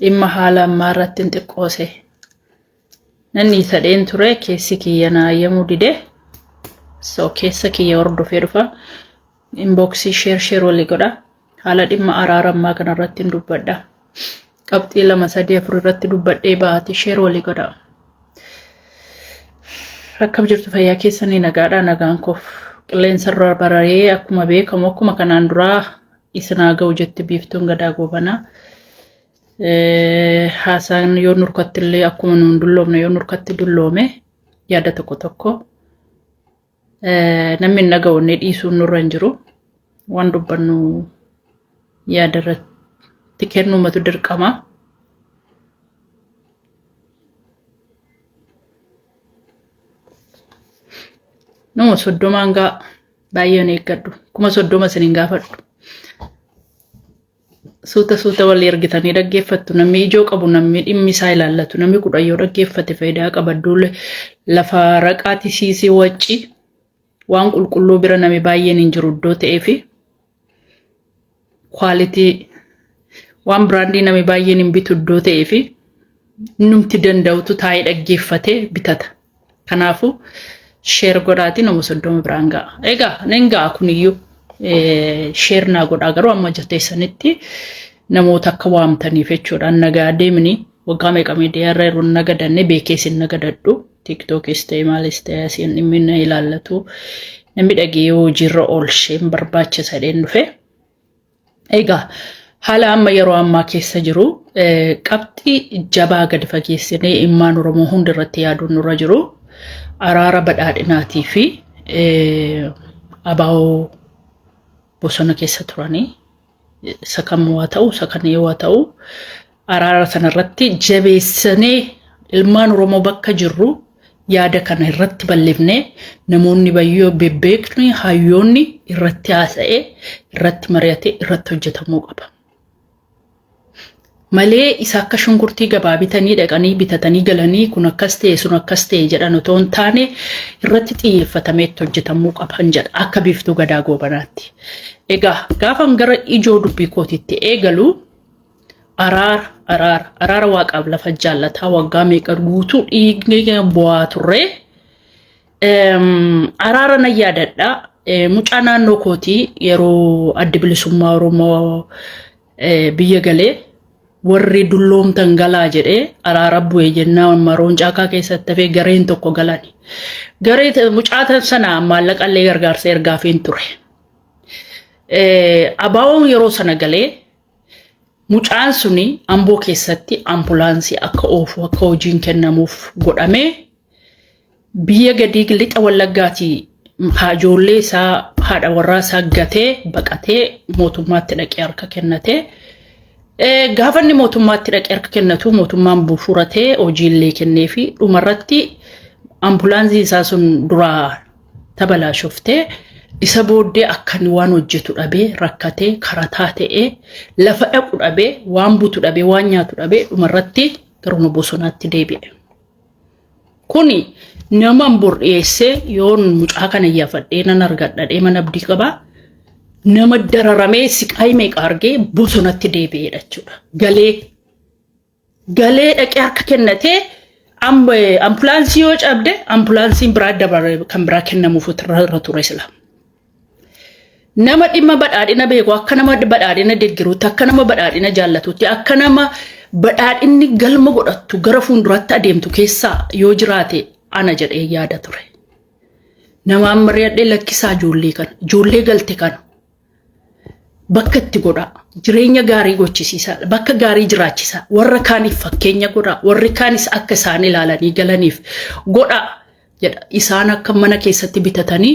Dhimma haala ammaa irratti hin xiqqoose. Nan dhiisadheen ture keessi kiyya na hayyamuu dide. So keessa kiyya hordofee dhufa. Inboxii share share walii godha. Haala dhimma araara ammaa kana irratti hin dubbadha. Qabxii 2 3 4 irratti dubbadhee ba'aati share walii godha. Akkam jirtu fayyaa keessanii nagaadha nagaan koof qilleensa irra bararee akkuma beekamu akkuma kanaan duraa isin haa ga'u jetti biiftuun gadaa goobanaa. Haasaan yoo nurkatti illee akkuma nuun dulloomne yoo nurkatti dulloome yaada tokko tokko Namni hin dhaga'u inni dhiisuun nurra hin jiru. Waan dubbannu yaada irratti kennuumatu dirqama. Nama soddomaan gaa baay'een eeggadhu. 30,000 isin hin gaafadhu. Suuta suuta walii ergitanii dhaggeeffattu. Namni ijoo qabu, namni dhimmi isaa ilaallatu, namni 10 yoo dhaggeeffate faayidaa qaba. Duule lafa raqaati siisii wacci waan qulqulluu bira namni baay'een hin jiru iddoo ta'eefi kwaalitii waan biraandii namni baay'een hin bitu iddoo ta'eefi numti danda'utu taa'ee dhaggeeffatee bitata. Kanaafuu sheer godhaatii nama 30 biraan ga'a. Egaa nan ga'a kuniyyuu sheer naa godhaa garuu amma teessanitti namoota akka waamtaniif jechuudha. Nagaa deemni waggaa meeqa miidiyaa irra yeroo nagadanne beekee isin nagadadhu. Tiiktookis ta'e maalis ta'e asiin dhimmi na ilaallatu. Namni dhagee hojiirra oolchee barbaachisa jedheen dhufe. Egaa haala amma yeroo ammaa keessa jiru qabxii jabaa gadi fageessinee ilmaan Oromoo hundi irratti yaaduun nurra jiru araara badhaadhinaatii fi abaa'oo bosona keessa turanii isa kam waa ta'u isa kan yoo ta'u Araara sana irratti jabeessanee ilmaan Oromoo bakka jirru yaada kana irratti bal'ifnee namoonni bayyoo bebbeekni hayyoonni irratti haasa'ee irratti mari'atee irratti hojjetamuu qaba. Malee isa akka shunkurtii gabaa bitanii dhaqanii bitatanii galanii kun akkas ta'e sun akkas ta'e jedhan otoo hin taane irratti xiyyeeffatamee itti hojjetamuu qaba jedha akka biiftuu gadaa goobanaatti. Egaa gaafan gara ijoo dubbii kootiitti eegalu Araara, araara, araara waaqaaf lafa jaallataa waggaa meeqa guutuu dhiigni bu'aa turre. Araara nan yaadadha. Mucaa naannoo kootii yeroo addi bilisummaa Oromoo biyya galee warri dulloomtan galaa jedhee araara bu'e jennaan maroon caakaa keessatti hafee gareen tokko galani. Garee mucaa sana maallaqa illee gargaarsa ergaafiin ture. Abaawoon yeroo sana galee Mucaan suni Amboo keessatti ampulaansii akka oofu akka hojiin kennamuuf godhamee biyya gadii lixa Wallaggaatii ijoollee isaa haadha warraa isaa gatee baqatee mootummaatti dhaqee harka kennatee gaafa inni mootummaatti dhaqee harka kennatu mootummaan buufuratee hojiillee kenneefi dhumarratti ampulaansii isaa sun duraa tabalaashoftee isa booddee akka inni waan hojjetu dhabee rakkatee karataa ta'ee lafa dhaqu dhabee waan butu dhabee waan nyaatu dhabee dhumarratti garuma bosonaatti deebi'e. Kuni naman bor dhiyeessee yoon mucaa kana iyyaafadhee nan argadha mana abdii qabaa. Nama dararamee siqaayii meeqa argee bosonatti deebi'eedha jechuudha. Galee galee dhaqee harka kennatee ampulaansii yoo cabde ampulaansiin biraa dabare kan biraa kennamuuf irra ture sila. Nama dhimma badhaadhina beeku akka nama badhaadhina deeggaruutti akka nama badhaadhina jaallatutti akka nama badhaadhinni galma godhattu gara fuulduraatti adeemtu keessaa yoo jiraate ana jedhee yaada ture. Namaan mari'adhee lakkisaa ijoollee kana ijoollee galte kana bakka itti godhaa jireenya gaarii gochisiisaa bakka gaarii jiraachisaa warra kaaniif fakkeenya godhaa warri kaanis akka isaan ilaalanii galaniif godhaa jedha isaan akka mana keessatti bitatanii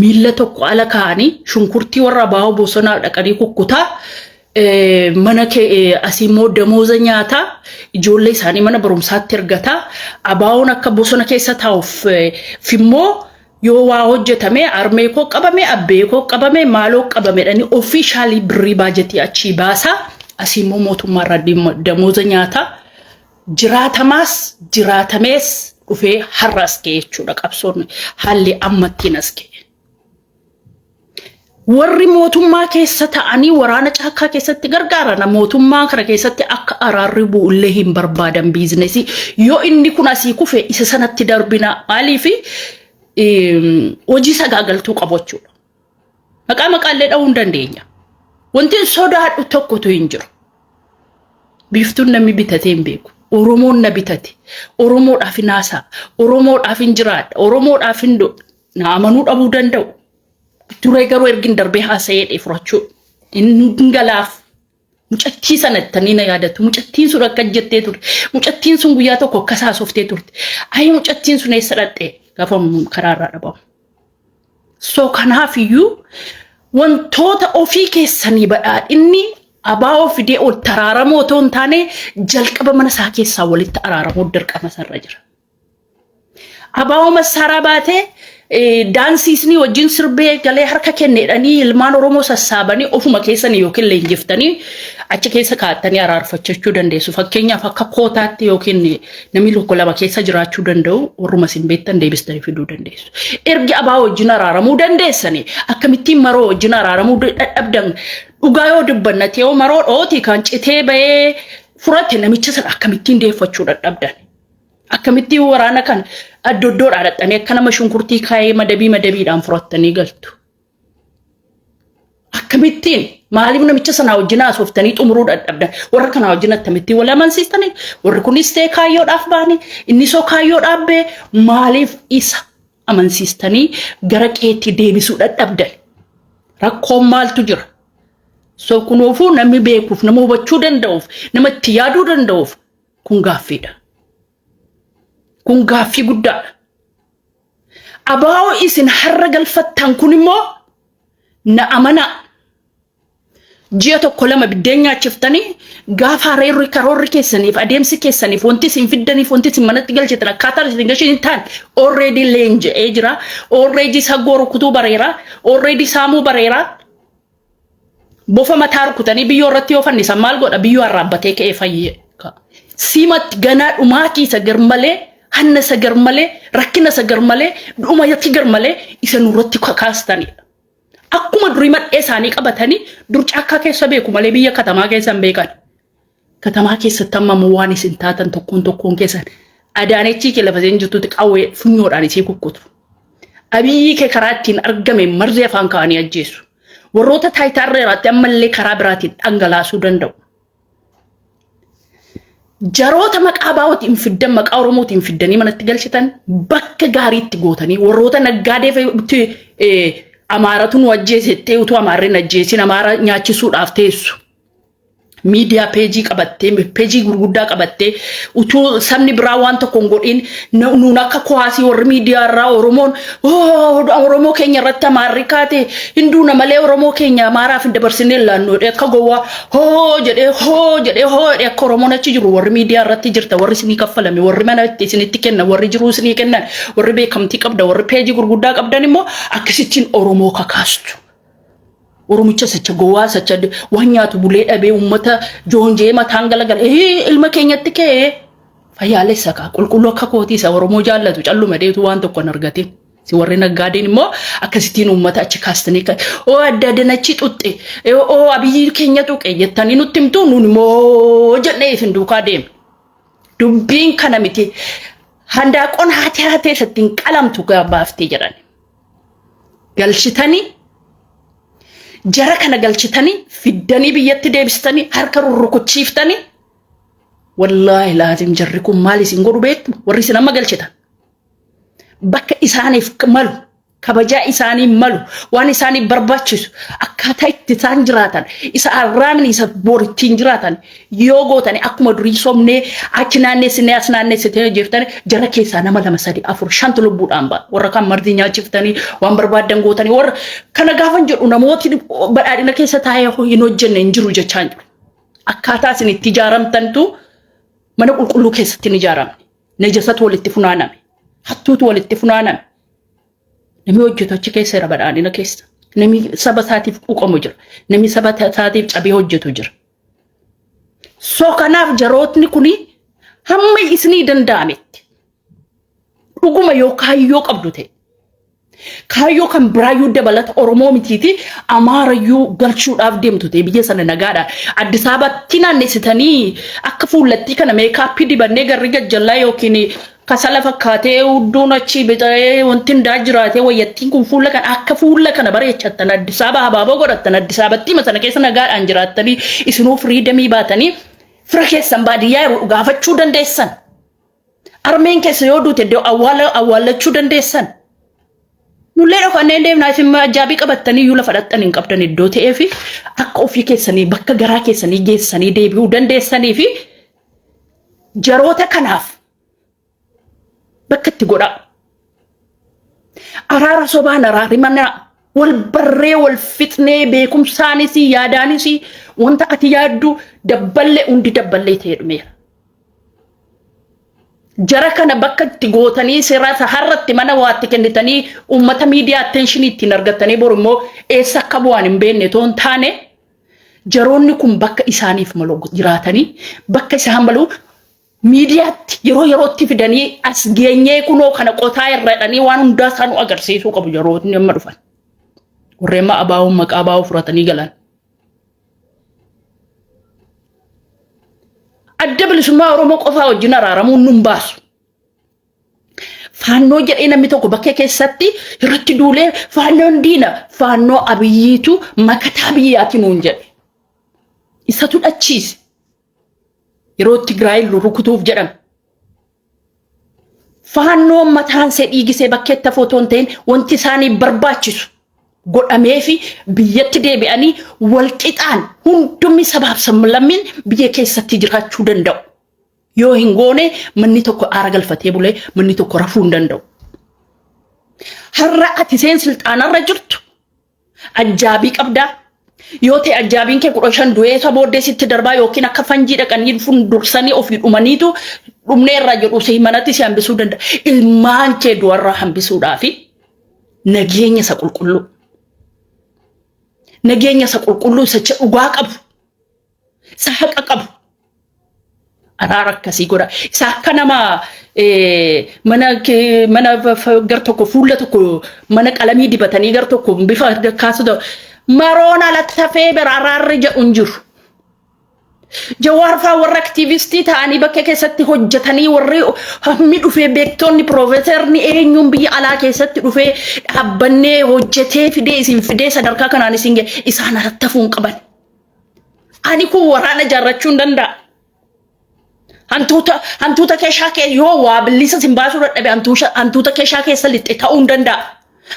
miilla tokko ala kaa'anii shunkurtii warra baa'oo bosonaa dhaqanii kukkutaa mana asii immoo damooza nyaataa ijoollee isaanii mana barumsaatti ergataa abaa'oon akka bosona keessa taa'uuf immoo Yoo waa hojjetame armee koo qabame, abbee koo qabame, maaloo qabame jedhanii offiishaalii birrii baajetii achii baasaa asii immoo mootummaa irraa damooza nyaataa jiraatamaas jiraatamees dhufee har'a as ga'e jechuudha qabsoon haalli amma ittiin as ga'e. Warri mootummaa keessa ta'anii waraana caakkaa keessatti gargaaran mootummaa kana keessatti akka araarri bu'ullee hin barbaadan. Business yoo inni kun asii kufe isa sanatti darbina, maaliif hojii sagaagaltuu qabu jechuudha. Maqaa maqaallee dha'uu hin dandeenya. Wanti sodaadhu tokkotu hin jiru. Biiftuun namni bitatee hin beeku. Oromoon na bitate. Oromoodhaaf hin haasa'a. Oromoodhaaf hin jiraadha. Oromoodhaaf hin na amanuu dhabuu danda'u. Duree garuu ergin darbee haasa'ee furachuu hin galaaf. Mucattii sana ittanii na yaadattu. Mucattiin sun akka jettee turte. Mucattiin sun guyyaa tokko akkas haasoftee turte. Ayi, mucattiin sun eessa dhaqxee gaafa karaarraa dhabamu? So kanaafiyyuu wantoota ofii keessanii badhaadhinni abaa'oo fidee ol taraaramoo otoo hin taane, jalqaba mana isaa keessaa walitti araaramuu dirqama sarra jira. Abaa'oo massaaraa baatee daansiisni wajjin sirbee galee harka kenneedhanii ilmaan Oromoo sassaabanii ofuma keessanii yookiin leenjiftanii achi keessa kaa'attanii araarfachuu dandeessu. Fakkeenyaaf, akka kootaatti yookiin namni tokko lama keessa jiraachuu danda'u, warruma isin beektan deebistanii fiduu dandeessu. Ergi abaa'oo wajjin araaramuu dandeessanii, akkamittiin maroo wajjin araaramuu dadhabdan? Dhugaa yoo dubbanna ta'ee, maroo dhooti kan citee bahee furate namicha sana akkamittiin deeffachuu dadhabdan? Akkamittiin waraana kan adda iddoodhaa dhaqxanii akka nama shunkurtii kaayee madabii madabiidhaan furattanii galtu? Akkamittiin, maaliif namicha sanaa wajjin haasoftanii xumuruu dadhabdan? Warra kanaa wajjin akkamittiin wal amansiistanii? Warri kunis ta'e kaayyoodhaaf baane, inni soo kaayyoodhaaf ba'e, maaliif isa amansiistanii gara qeetti deebisuu dadhabdan? Rakkoon maaltu jira? So kunuufuu namni beekuuf, nama hubachuu danda'uuf, nama itti yaaduu danda'uuf kun gaaffiidha. Kun gaaffii guddaadha. Abaa'oo isin har'a galfattan kun immoo, na amanaa, ji'a tokko lama biddeen nyaachiftanii, gaafa hareerri karoorri keessaniif, adeemsi keessaniif, wanti isin fiddaniif, wanti isin manatti galchitan, akkaataa isin galchitan hin taane, already leenji'ee jira. Already saggoo rukutuu bareera. Already saamuu bareera. Bofa mataa rukutanii biyyoo irratti yoo fannisan maal godha? Biyyoo arraabbatee ka'ee fayyee. Siimatti ganaa dhumaatii isa garmalee, hanna isa garmalee, rakkina isa garmalee, dhumaatii garmalee isa nurratti kakaastanidha. Akkuma durii madhee isaanii qabatanii dur caakkaa keessa beeku malee biyya katamaa keessa hin beekan. Katamaa keessatti amma waan isin taatan tokkoon tokkoon keessan, Adaanechii kee lafa isheen jirtutti qawwee funyoodhaan isii kukkutu. Abiyyi kee karaa ittiin argame marzii afaan kaa'anii ajjeesu. Warroota taayitaarra jiraatti ammallee karaa biraatiin dhangalaasuu danda'u. Jaroota maqaa baa'ootiin fiddan, maqaa Oromootiin fiddanii manatti galchitan, bakka gaariitti gootanii, warroota naggaadee fa'itti Amaaratu nu ajjeesettee, utuu Amaarri hin ajjeesin Amaara nyaachisuudhaaf teessu. Miidiyaa peejii qabattee, peejii gurguddaa qabattee, utuu sabni biraa waan tokko hin godhin, nuun akka kuwaasii warri miidiyaa irraa Oromoon Oromoo keenya irratti Amaarri kaate hinduuna malee Oromoo keenya Amaaraaf hin dabarsinee laannu akka gowwaa hoo jedhee, hoo jedhee, hoo jedhee, akka Oromoon achi jiru warri miidiyaa irratti jirta, warri isinii kaffalame, warri mana itti isinitti kennan, warri jiruu isinii kennan, warri beekamtii qabda, warri peejii gurguddaa qabdan immoo akkasittiin Oromoo kakaastu. Oromicha sacha gowwaa, sacha waan nyaatu bulee dhabee, uummata joonjee mataan galagala. Ilma keenyatti ka'ee fayyaalessa kaa qulqulluu akka kootii isa Oromoo jaallatu calluma deetu waan tokko hin argatin. Si warri naggaadeen immoo akkasittiin uummata achi kaastanii kan oo adda adanachi xuxxe, oo Abiyyi keenya tuqe jettanii nutti himtu, nuun immoo jennee isin duukaa deemna. Dubbiin kana miti. Handaaqoon haatee haatee isattiin qalamtu baaftee jedhan. Galchitanii, jara kana galchitanii fiddanii biyyatti deebistanii harka rurrukuchiiftanii, wallaahi laatim, jarri kun maal isin godhu beektu? Warri isin amma galchitan bakka isaaniif malu, kabajaa isaanii malu, waan isaaniif barbaachisu, akkaataa itti isaan jiraatan, isa arraamni isa borittiin jiraatan yoo gootani, akkuma durii somnee achi naanneessinee as naanneessitee jeeftanii, jara keessaa nama lama, sadi, afur, shantu lubbuudhaan ba'a. Warra kan marti nyaachiftanii waan barbaaddan gootanii, warra kana gaafan jedhu namooti badhaadhina keessa taa'ee hin hojjenne hin jiru jechaa hin jiru. Akkaataa isin itti ijaaramtantu mana qulqulluu keessatti hin ijaaramne. Najasatu walitti funaaname. Hattuutu walitti funaaname. Namni hojjetu achi keessa jira badhaadhina keessa. Namni saba isaatiif quuqamu jira. Namni saba isaatiif cabee hojjetu jira. So kanaaf jarootni kuni hamma isinii danda'ametti, dhuguma yoo kaayyoo qabdu ta'e, Kaayyoo kan biraayyuu dabalata Oromoo mitiiti Amaarayyuu galchuudhaaf deemtu ta'e biyya sana nagaadha. Addis Ababaatti naannessitanii akka fuullattii kana meekaappii dibannee garri gajjallaa yookiin kasala fakkaatee hudduun achi bixee wanti hundaa jiraatee wayyattiin kun fuula kana akka fuula kana bareechattan Addis Ababa habaaboo godhattan Addis Ababattii sana keessa nagaadhaan jiraattanii isinuu freedomii baatanii fira keessan baadiyyaa yeroo gaafachuu dandeessan. Armeen keessa yoo duute iddoo awwaala awwaallachuu dandeessan. Nullee dhokannee deemnaa isin ajaabii qabattanii iyyuu lafa dhaqxan hin qabdan iddoo ta'ee fi akka ofii keessanii bakka garaa keessanii geessanii deebi'uu dandeessanii fi jaroota kanaaf bakka itti godhaa. Araara sobaan araarri mana wal barree wal fixnee beekumsaanis yaadaanis wanta ati yaaddu dabballee hundi dabballee ta'ee dhumeera. Jara kana bakka itti gootanii seera har'atti mana waatti kennitanii uummata miidiyaa attentionii ittiin argattanii boru immoo eessa akka bu'an hin beekne otoo hin taane jaroonni kun bakka isaaniif malu jiraatanii bakka isaan malu miidiyaatti yeroo yerootti fidanii as geenyee kunoo kana qotaa irra waan hundaa isaanuu agarsiisuu qabu yeroonni amma dhufan. Warreen abaa'uun maqaa abaa'uu fudhatanii galan. Adda Bilisummaa Oromoo qofaa wajjin araaramuun nun baasu. Faannoo jedhee namni tokko bakkee keessatti irratti duulee faannoon diina faannoo Abiyyiitu makataa biyyaati nuun jedhe. Isatu dhachiise. Yeroo Tigraay rukutuuf jedhame. Faannoon mataan see dhiigisee bakkeetti hafuu otoo hin ta'in wanti isaanii barbaachisu godhamee fi biyyatti deebi'anii walqixaan hundumni sabaaf sablammiin biyya keessatti jiraachuu danda'u. Yoo hin goone manni tokko aara galfatee bulee manni tokko rafuu hin danda'u. Har'a ati seen silxaanarra jirtu ajjaabii qabdaa. Yoo ta'e ajjaabiin kee 15 du'ee isa booddee sitti darbaa yookiin akka fanjii dhaqanii dhufuun dursanii ofii dhumaniitu dhumnee irraa jedhu si manatti si hambisuu danda'a. Ilmaan kee du'arraa hambisuudhaa fi nageenya isa qulqulluu. Nageenya isa qulqulluu isa dhugaa qabu. Isa haqa qabu. Araara akkasii godha. Isa akka nama mana mana gar tokko fuula tokko mana qalamii dibatanii gar tokko bifa kaasu ta'u. Maroon alatti hafee bira araarri jedhu hin jiru. Jawaar fa'aa warra aktiivistii ta'anii bakka keessatti hojjetanii warri hammi dhufee beektonni piroofeesarni eenyuun biyya alaa keessatti dhufee dhaabbannee hojjetee fidee isin fidee sadarkaa kanaan isin ga'e isaan alatti hafuu hin qaban. Ani kun waraana ijaarrachuu hin danda'a. Hantuuta keeshaa kee yoo waa bilisa sin baasuu dadhabe hantuuta keeshaa keessa lixxe ta'uu hin danda'a.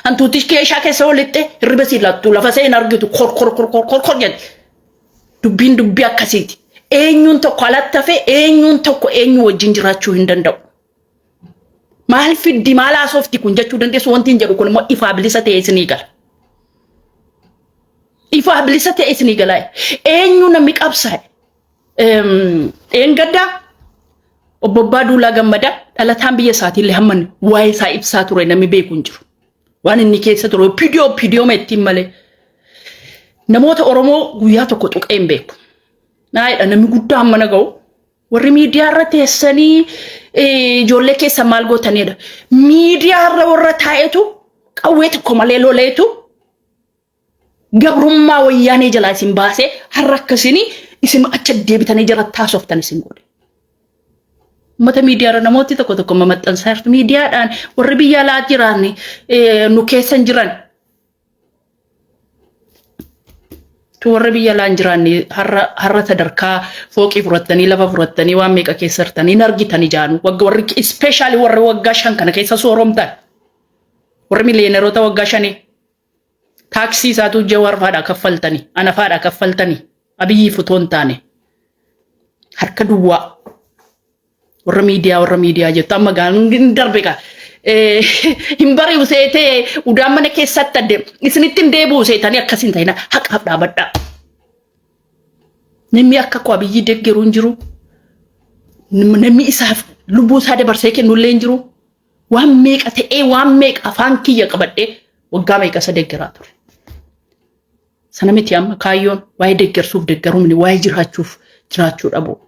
Hantuuti keeshaa keessa yoo lixxe hirriba siin lattu lafa see hin argitu kor kor kor kor kor kor jedhe. Dubbiin dubbii akkasiiti. Eenyuun tokko alatti hafe eenyuun tokko eenyu wajjin jiraachuu hin danda'u. Maal fiddi maal haasofti kun jechuu dandeessu wanti hin jedhu kun immoo ifaa bilisa ta'e isinii gala. Ifaa bilisa ta'e isinii gala. Eenyu namni qabsaa'e? Dheengaddaa obbo Abbaa Duulaa Gammadaa dhalataan biyya isaatiillee hamma waa'ee isaa ibsaa ture namni beeku hin jiru. Waan inni keessa ture pidiyoo pidiyoo ittiin malee. Namoota Oromoo guyyaa tokko tuqee hin beeku. Naayidha namni guddaa hamma na ga'u. Warri miidiyaa irra teessanii ijoollee keessa maal gootanidha. Miidiyaa irra warra taa'etu qawwee tokko malee loleetu gabrummaa wayyaanee jalaa isin baasee har'a akkasini isin acha deebitanii jala taasoftan isin godhe. Uummata miidiyaa irra namooti tokko tokko mamaxxansaa jirtu. Miidiyaadhaan warri biyya alaa jiran nu keessa hin jiran. Tu warra biyya alaa hin jiraanne har'a sadarkaa fooqii fudhattanii lafa fudhattanii waan meeqa keessa jirtanii hin argitan ijaanu. Wagga warri especially warri waggaa 5 kana keessa sooromtan. Warri miliyooneroota waggaa 5 taaksii isaatu Jawaar faadhaa kaffaltanii ana faadhaa kaffaltanii Abiyyiif otoo hin taane harka duwwaa warra miidiyaa jettu amma gaa hin darbe gaa hin bari'u seetee udaan mana keessatti adde isinitti hin deebi'u seetanii akkas hin ta'ina haqaaf dhaabadhaa. Namni akka koo Abiyyi deeggaru hin jiru. Namni isaaf lubbuu isaa dabarsee kennullee hin jiru. Waan meeqa ta'ee waan meeqa afaan kiyya qabadhee waggaa meeqa isa deeggaraa ture. Sana miti amma kaayyoon waa'ee deeggarsuuf deeggaruu miti waa'ee jiraachuuf jiraachuu dhabu.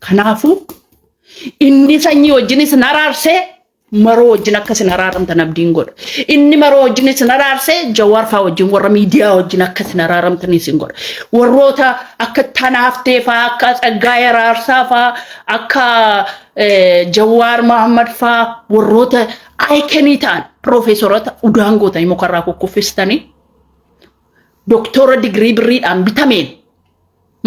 Kanaafuu inni sanyii wajjinis na araarsee Maroo wajjin akka isin araaramtan abdiin godha. Inni maroo wajjin isin araarsee Jawaar faa wajjin warra miidiyaa wajjin akka isin araaramtan isin godha. Warroota akka Tanaaftee faa akka Tsaggaayee Araarsaa faa akka Jawaar Mahammad faa warroota ayikenii ta'an piroofeesorota udaan gootanii mukarraa kukkuffistanii doktora digirii birriidhaan bitameen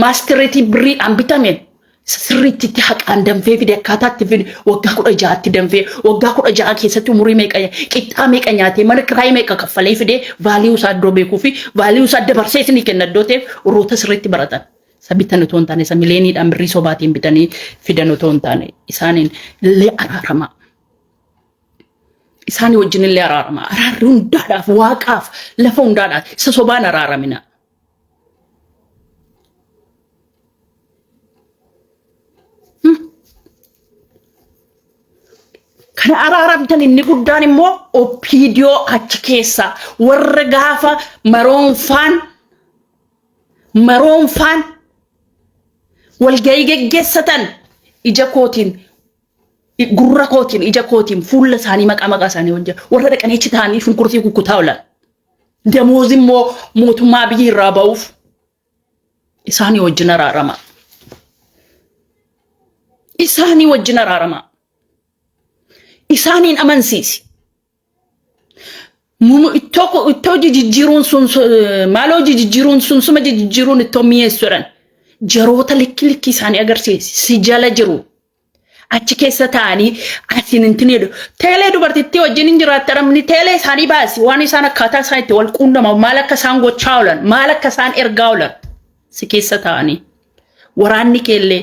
maastireetii birriidhaan bitameen sirriitti itti haqaan danfee fide akkaataa itti fide waggaa 16tti danfee waggaa 16 keessatti umurii meeqa qixxaa meeqa nyaatee mana kiraayii meeqa kaffalee fidee vaaliyuu isaa iddoo beekuu fi vaaliyuu isaa dabarsee isinii kenna iddoo ta'eef warroota sirriitti baratan. Isa bitan otoo hin taane isa mileeniidhaan birrii sobaatiin bitanii fidan otoo hin taane isaaniin illee araaramaa. Isaanii wajjin illee araaramaa. Araarri hundaadhaaf waaqaaf lafa hundaadhaaf isa sobaan araaramina. Kana araaramtan inni guddaan immoo OPDO achi keessa warra gaafa maroonfaan maroonfaan walgahii geggeessatan ija kootiin gurra kootiin ija kootiin fuula isaanii maqaa maqaa isaanii hojja warra dhaqanii achi taa'anii shunkurtii kukkutaa oolan. Damoozi immoo mootummaa biyya irraa ba'uuf isaanii wajjin araarama. Isaanii wajjin araarama. Isaaniin amansiisi. Ittoo jijjiiruun sun maaloo jijjiiruun sun suma jijjiiruun ittoo mi'eessu jedhan. Jaroota likki likki isaanii agarsiisi. Si jala jiru. Achi keessa taa'anii asiin hin tineedhu. Teelee dubartittii wajjin hin jiraatta namni teelee isaanii baasi waan isaan akkaataa isaan itti wal quunnaman maal akka isaan gochaa oolan maal akka isaan ergaa oolan si keessa taa'anii waraanni keellee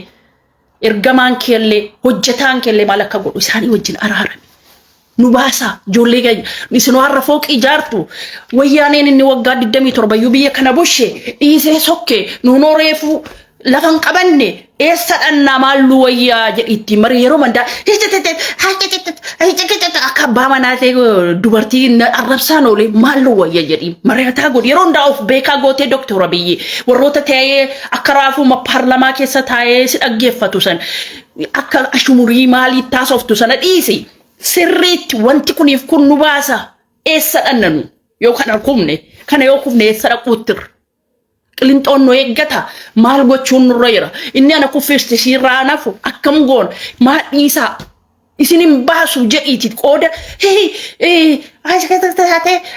ergamaan keellee hojjetaan keellee maal akka godhu isaanii wajjin araarame. Nu baasaa ijoollee keenya isin har'a fooqii ijaartu wayyaaneen inni waggaa 27 iyyuu biyya kana bushe dhiisee sokke nuunoo reefuu lafa hin qabanne eessa dhannaa maalluu wayyaa jedhi ittiin mari yeroo mandaa akka abbaa manaa ta'e dubartii arrabsaan oolee maalluu wayya jedhi mari'ataa godhi yeroo hundaa of beekaa gootee doktora biyyi warroota ta'ee akka raafuu paarlamaa keessa taa'ee si dhaggeeffatu san akka ashumurii maalii taasoftu sana dhiisi. Sirriitti wanti kuniif kun nu baasa. Eessa dhanna nu? Yoo kana kufne, kana yoo kufne eessa dhaquuttirra? Qilinxoon nu eeggata. Maal gochuun nurra jira? Inni ana kuffiste siirraa nafu akkam goona? Maal dhiisaa? Isin hin baasu jedhiiti qooda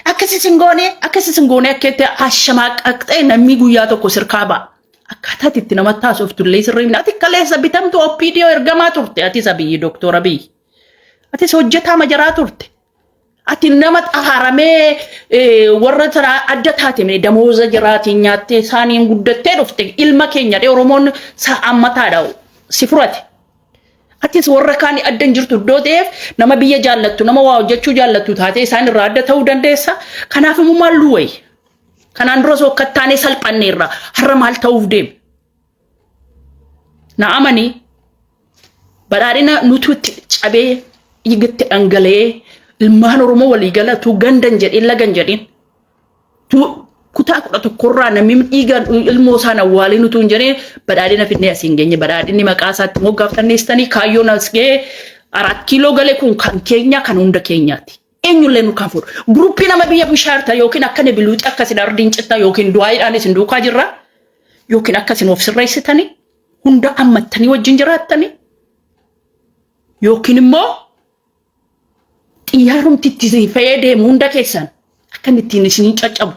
akkas isin goone akkas isin goone akka itti ashamaaqaqxee namni guyyaa tokko sirkaa ba'a. Akkaataa itti namatti haasoftu illee sirrii miti. Ati kaleessa bitamtu OPDO ergamaa turte. Atis Abiyyi Doktor Abiyyi. Atis hojjetaa majaraa turte. Ati nama xahaaramee warra taraa adda taate mee damooza jiraatiin nyaattee isaaniin guddattee dhufte ilma keenya dhee Oromoon ammataadha si furate. Atis warra kaan adda hin jirtu iddoo ta'eef nama biyya jaallattu nama waa hojjechuu jaallattu taatee isaan irraa adda ta'uu dandeessa. Kanaaf immoo maalluu wayi. Kanaan dura osoo akka taanee salphanneerra har'a maal ta'uuf deema? Na amanii badhaadhina nutu itti cabee dhiigatti dhangala'ee ilmaan Oromoo walii gala tuu gandan jedhin lagan jedhin tuu kutaa 11rraa namni dhiiga ilmoo isaan awwaalin utuu hin jedhin badhaadhina fidnee asiin geenye badhaadhinni maqaa isaatti moggaaftanii kaayyoon as ga'ee araat kiiloo gale kun kan keenya kan hunda keenyaati. Eenyullee nu kan fuudhu. Guruppii nama biyya bishaarta yookiin akka nebiluuxi akka isin ardiin cittaa yookiin du'aayiidhaan isin duukaa jirra yookiin akka isin of sirreessitanii hunda ammattanii wajjin jiraattanii yookiin immoo xiyyaarumti itti isin fe'ee deemu hunda keessan akka inni ittiin isin caccabu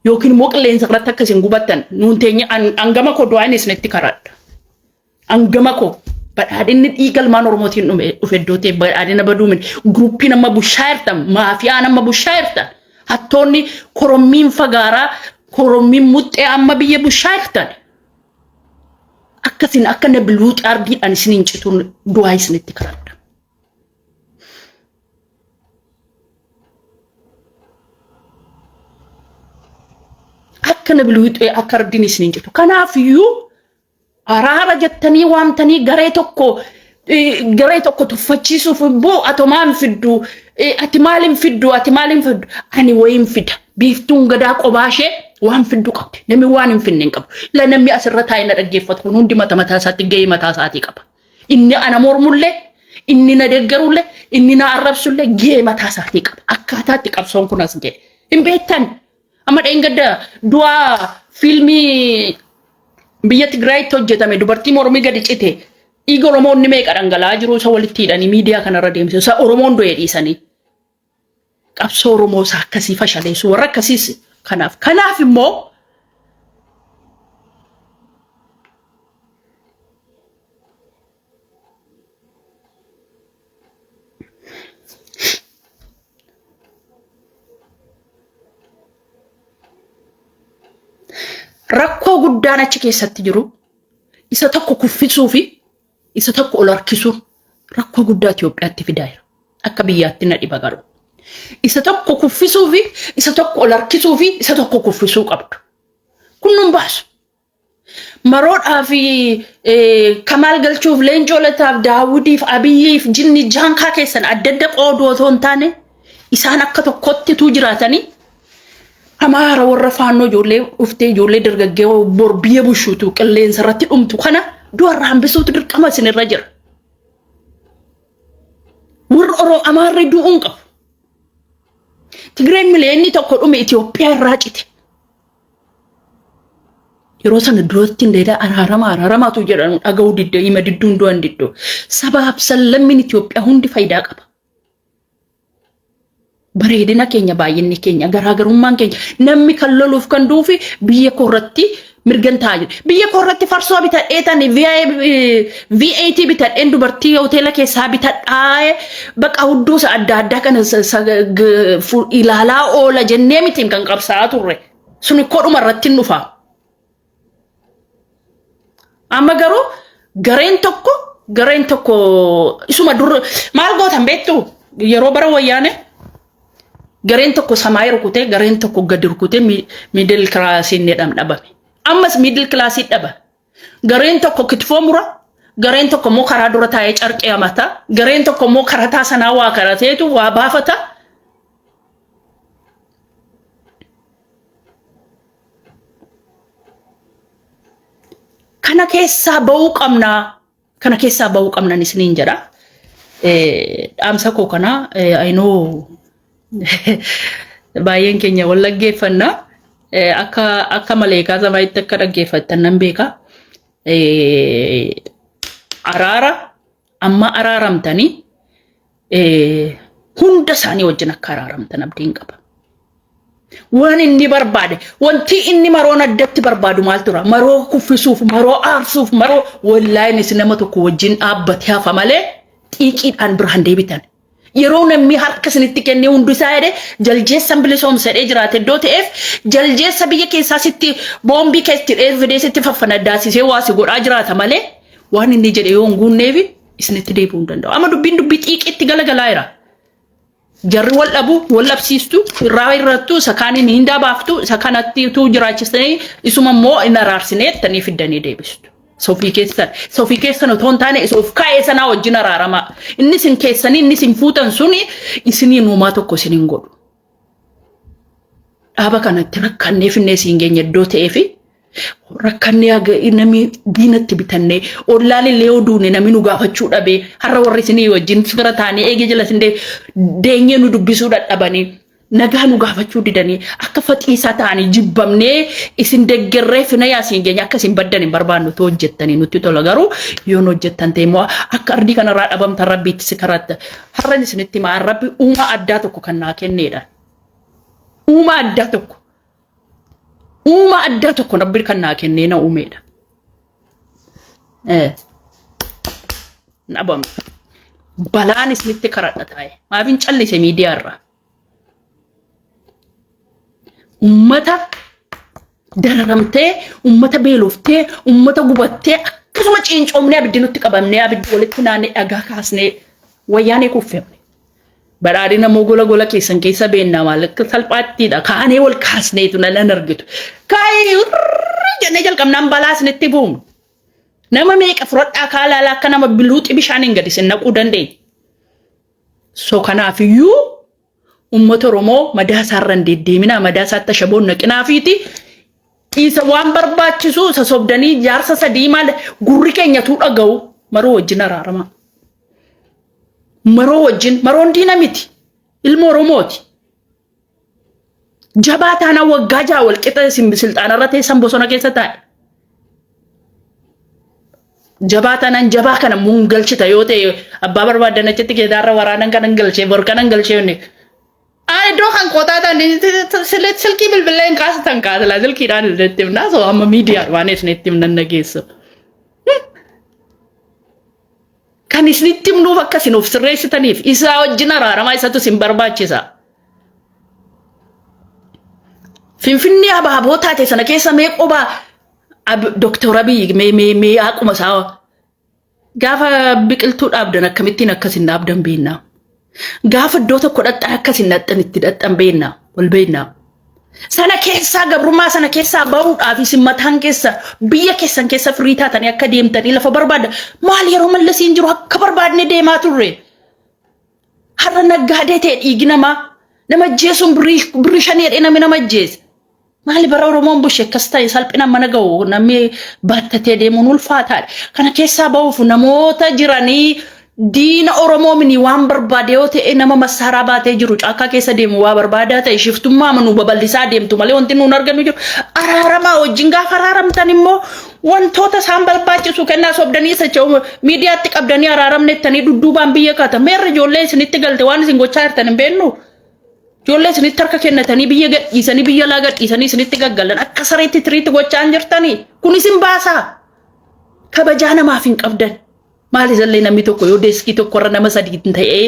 yookiin immoo qilleensa irratti akka isin gubattan nuun teenye hangama koo du'aayin isinitti karadha. Hangama koo badhaadhinni dhiiga ilmaan Oromootiin dhume dhufe iddoo ta'e badhaadhina baduu miti. Guruppiin amma bushaa jirtan maafiyaan amma bushaa jirtan hattoonni korommiin fagaaraa korommiin muxxee amma biyya bushaa jirtan. Akkasin akka nabiluuxi ardiidhaan isin hin cituun du'aa isinitti kadhadha. Akka nabiluuxi akka ardiin isin hin citu. Kanaafiyyuu Araara jettanii waamtanii garee tokko garee tokko tuffachiisuuf immoo ato maal fiddu ati maal hin fiddu ati maal hin fiddu ani wayiin fida biiftuun gadaa qobaa ishee waan fiddu qabdi namni waan hin finne hin qabu ila namni asirra taa'ee na dhaggeeffatu kun hundi mata mataa isaatti gahee mataa isaatii qaba inni ana mormullee Inni na deeggarullee inni na arrabsullee gahee mataa isaatii qaba. Akkaataa itti qabsoon kun as ga'e. Hin beektan. Amma dheengadda du'aa fiilmii biyya Tigraayitti hojjetame dubartii mormii gadi cite dhiiga Oromoonni meeqa dhangala'aa jiru isa walitti hidhanii miidiyaa kanarra deemsisu. Isa Oromoon du'e dhiisanii. Qabsoo Oromoo isa akkasii fashaleessu warra akkasiis kanaaf. Kanaaf immoo rakkoo guddaan achi keessatti jiru isa tokko kuffisuu fi isa tokko ol harkisuun rakkoo guddaa Itoophiyaatti fidaa jira. Akka biyyaatti na dhiba garuu. Isa tokko kuffisuu fi isa tokko ol harkisuu fi isa tokko kuffisuu qabdu. Kun nun baasu. Maroodhaa fi Kamaal Galchuuf, Leencoo Lataaf, Daawudiif, Abiyyiif, jinni jaankaa keessan adda adda qooduu otoo hin taane isaan akka tokkotti utuu jiraatanii Amaara warra faannoo ijoollee dhuftee ijoollee dargaggee bor biyya bushuutu qilleensa irratti dhumtu kana du'arraa hambisuutu dirqama isinirra jira. Warri Oromoo Amaarri du'uu hin qabu. Tigreen miliyeenni tokko dhume Itoophiyaa irraa cite. Yeroo sana duratti hin dheedaa araarama araaramaatu jedhamu dhaga'uu didde hima didduun du'an diddoo. Sabaaf sallammiin Itoophiyaa hundi faayidaa qaba. Bareedina keenya baay'inni keenya garaagarummaan keenya namni kan loluuf kan du'uufi biyya koo irratti mirgan taa'aa jiru. Biyya koo irratti farsoo bitadhee tani VAT bitadheen dubartii hoteela keessaa bitadhaa baqa hudduu isa adda addaa kana ilaalaa oola jennee mitiin kan qabsaa'aa turre. Suni kodhuma irratti hin dhufa. Amma garuu gareen tokko gareen tokko isuma dur maal gootan beektu yeroo bara wayyaane gareen tokko samaayii rukutee gareen tokko gadi rukutee miidil kilaasiin ni dhabame. Ammas miidil kilaasii dhaba. Gareen tokko kitfoo mura gareen tokko immoo karaa dura taa'ee carqee hamata gareen tokko immoo karataa sanaa waa karateetu waa baafata. Kana keessaa ba'uu qabna. Kana keessaa ba'uu qabnan isiniin jedha. Dhaamsa koo kana I know baay'een keenya wal dhaggeeffanna. Akka akka maleekaa samaayitti akka dhaggeeffattan nan beeka. Araara amma araaramtanii hunda isaanii wajjin akka araaramtan abdiin qaba. Waan inni barbaade, wanti inni maroon addatti barbaadu maal tura? Maroo kuffisuuf, maroo aarsuuf, maroo wallaahi isin nama tokko wajjin dhaabbatee hafa malee xiiqiidhaan biraan deebitan. Yeroo namni harka isinitti kennee hundi isaa jedhee jaljeessan bilisoomsa jedhee jiraate iddoo ta'eef jaljeessa biyya keessaa sitti boombii keessatti fidee sitti faffanaddaasisee waa si godhaa jiraata malee waan inni jedhe yoo hin guunneefi isinitti deebi'uu hin danda'u. Amma dubbiin dubbii xiiqiitti galagalaa jira. Jarri wal dhabu, wal dhabsiistu, irraa irrattu, isa kaaniin hindaa baaftu, isa kanatti utuu jiraachistanii isuma immoo hin araarsinee jettanii fiddanii deebistu. Sofii keessan, sofii keessan otoo hin taane isa of kaa'ee sanaa wajjin araaramaa. Inni isin keessanii inni isin fuutan suni isiniin uumaa tokko isin hin godhu. Dhaaba kanatti rakkannee finnee siin geenye iddoo ta'ee fi rakkannee haga namni diinatti bitannee ollaan illee yoo duune namni nu gaafachuu dhabee har'a warri isinii wajjin fira taanee eegee jala isin deenyee nu dubbisuu dadhabanii nagaa nu gaafachuu didanii akka faxiisaa ta'anii jibbamnee isin deggerree fina yaa siin geenye akka isin baddan hin barbaannu tu hojjettanii nutti tola garuu yoon hojjettan ta'e immoo akka ardii kanarraa dhabamtan rabbiitti si karatta har'an isinitti himaa rabbi uumaa addaa tokko kan naa kenneedha. Uumaa addaa tokko. Uumaa addaa tokko rabbi kan naa kennee na uumeedha. Dhabamtu. Balaan isinitti karadha taa'e. Maafin callise miidiyaa irraa. Ummata dararamtee, ummata beeloftee, ummata gubattee akkasuma ciincoomnee abiddi nutti qabamnee abiddi walitti naannee dhagaa kaasnee wayyaanee kuffifne. Badhaadhina immoo gola gola keessan keessa beennaa maal akka salphaattiidha. Kaanee wal kaasneetu nan argitu. Kaayee jennee jalqabnaan balaa isinitti buumnu. Nama meeqa fudhadhaa kaa laalaa akka nama biluuxi bishaaniin gadi isin naquu dandeenya. So kanaafiyyuu uummata Oromoo madaa isaarra hin deddeeminaa madaa isaatti ashaboon naqinaafiiti. Isa waan barbaachisu isa sobdanii jaarsa sadii maal gurri keenyatu dhaga'u maruu wajjin araaramaa. Maroo wajjin maroon diina miti. Ilma Oromooti. Jabaa taanaan waggaa 6 wal qixa isin silxaanarra teessan bosona keessa taa'e. Jabaa taanaan jabaa kana muun galchita yoo ta'e abbaa barbaadan achitti keessaarra waraanan kanan galchee bor kanan galchee inni. Iddoo kan qotaa ta'an silkii bilbilee hin kaasatan kaasila silkiidhaan isinitti himna so amma miidiyaan waan isinitti himnan dhageessu. Kan isinitti himnuuf akka isin of sirreessitaniif isaa wajjin araaramaa isatu isin barbaachisa. Finfinnee abaaboo taate sana keessa mee qobaa Doktor Abiy mee mee mee haquma isaa gaafa biqiltuu dhaabdan akkamittiin akkas hin dhaabdan beennaa. Gaafa iddoo tokko dhaqxan akkas hin dhaqxan itti dhaqxan beennaa wal beennaa. Sana keessaa gabrummaa sana keessaa bahuudhaaf isin mataan keessa biyya keessan keessa firii taatanii akka deemtanii lafa barbaadda. Maal yeroo mallasiin jiru akka barbaadne deemaa turre. Har'a naggaadee ta'e dhiigi namaa nama ajjeesuun birrii shanii jedhee namni nama ajjeese. Maali bara Oromoon bushe akkas ta'e salphina mana ga'u namni baattatee deemuun ulfaataadha. Kana keessaa bahuuf namoota jiranii diina Oromoo mini waan barbaade yoo ta'e nama massaaraa baatee jiru caakkaa keessa deemu waa barbaadaa ta'e shiftummaa nu babal'isaa deemtu malee wanti nuun argannu jiru. Araaramaa wajjin gaafa araaramtan immoo wantoota isaan barbaachisu kennaa sobdanii socho'u miidiyaatti qabdanii araaramne jettanii dudduubaan biyya kaata. Meerri ijoollee isinitti galte waan isin gochaa jirtan hin beeknu. Ijoollee isinitti harka kennatanii biyya gadhiisanii biyya alaa gadhiisanii isinitti gaggalan akka sareetti tiriitti gochaa hin jirtanii. Kun isin baasaa. Kabajaa namaaf hin qabdan. Maal isallee namni tokko yoo deeskii tokkorra nama sadii ta'ee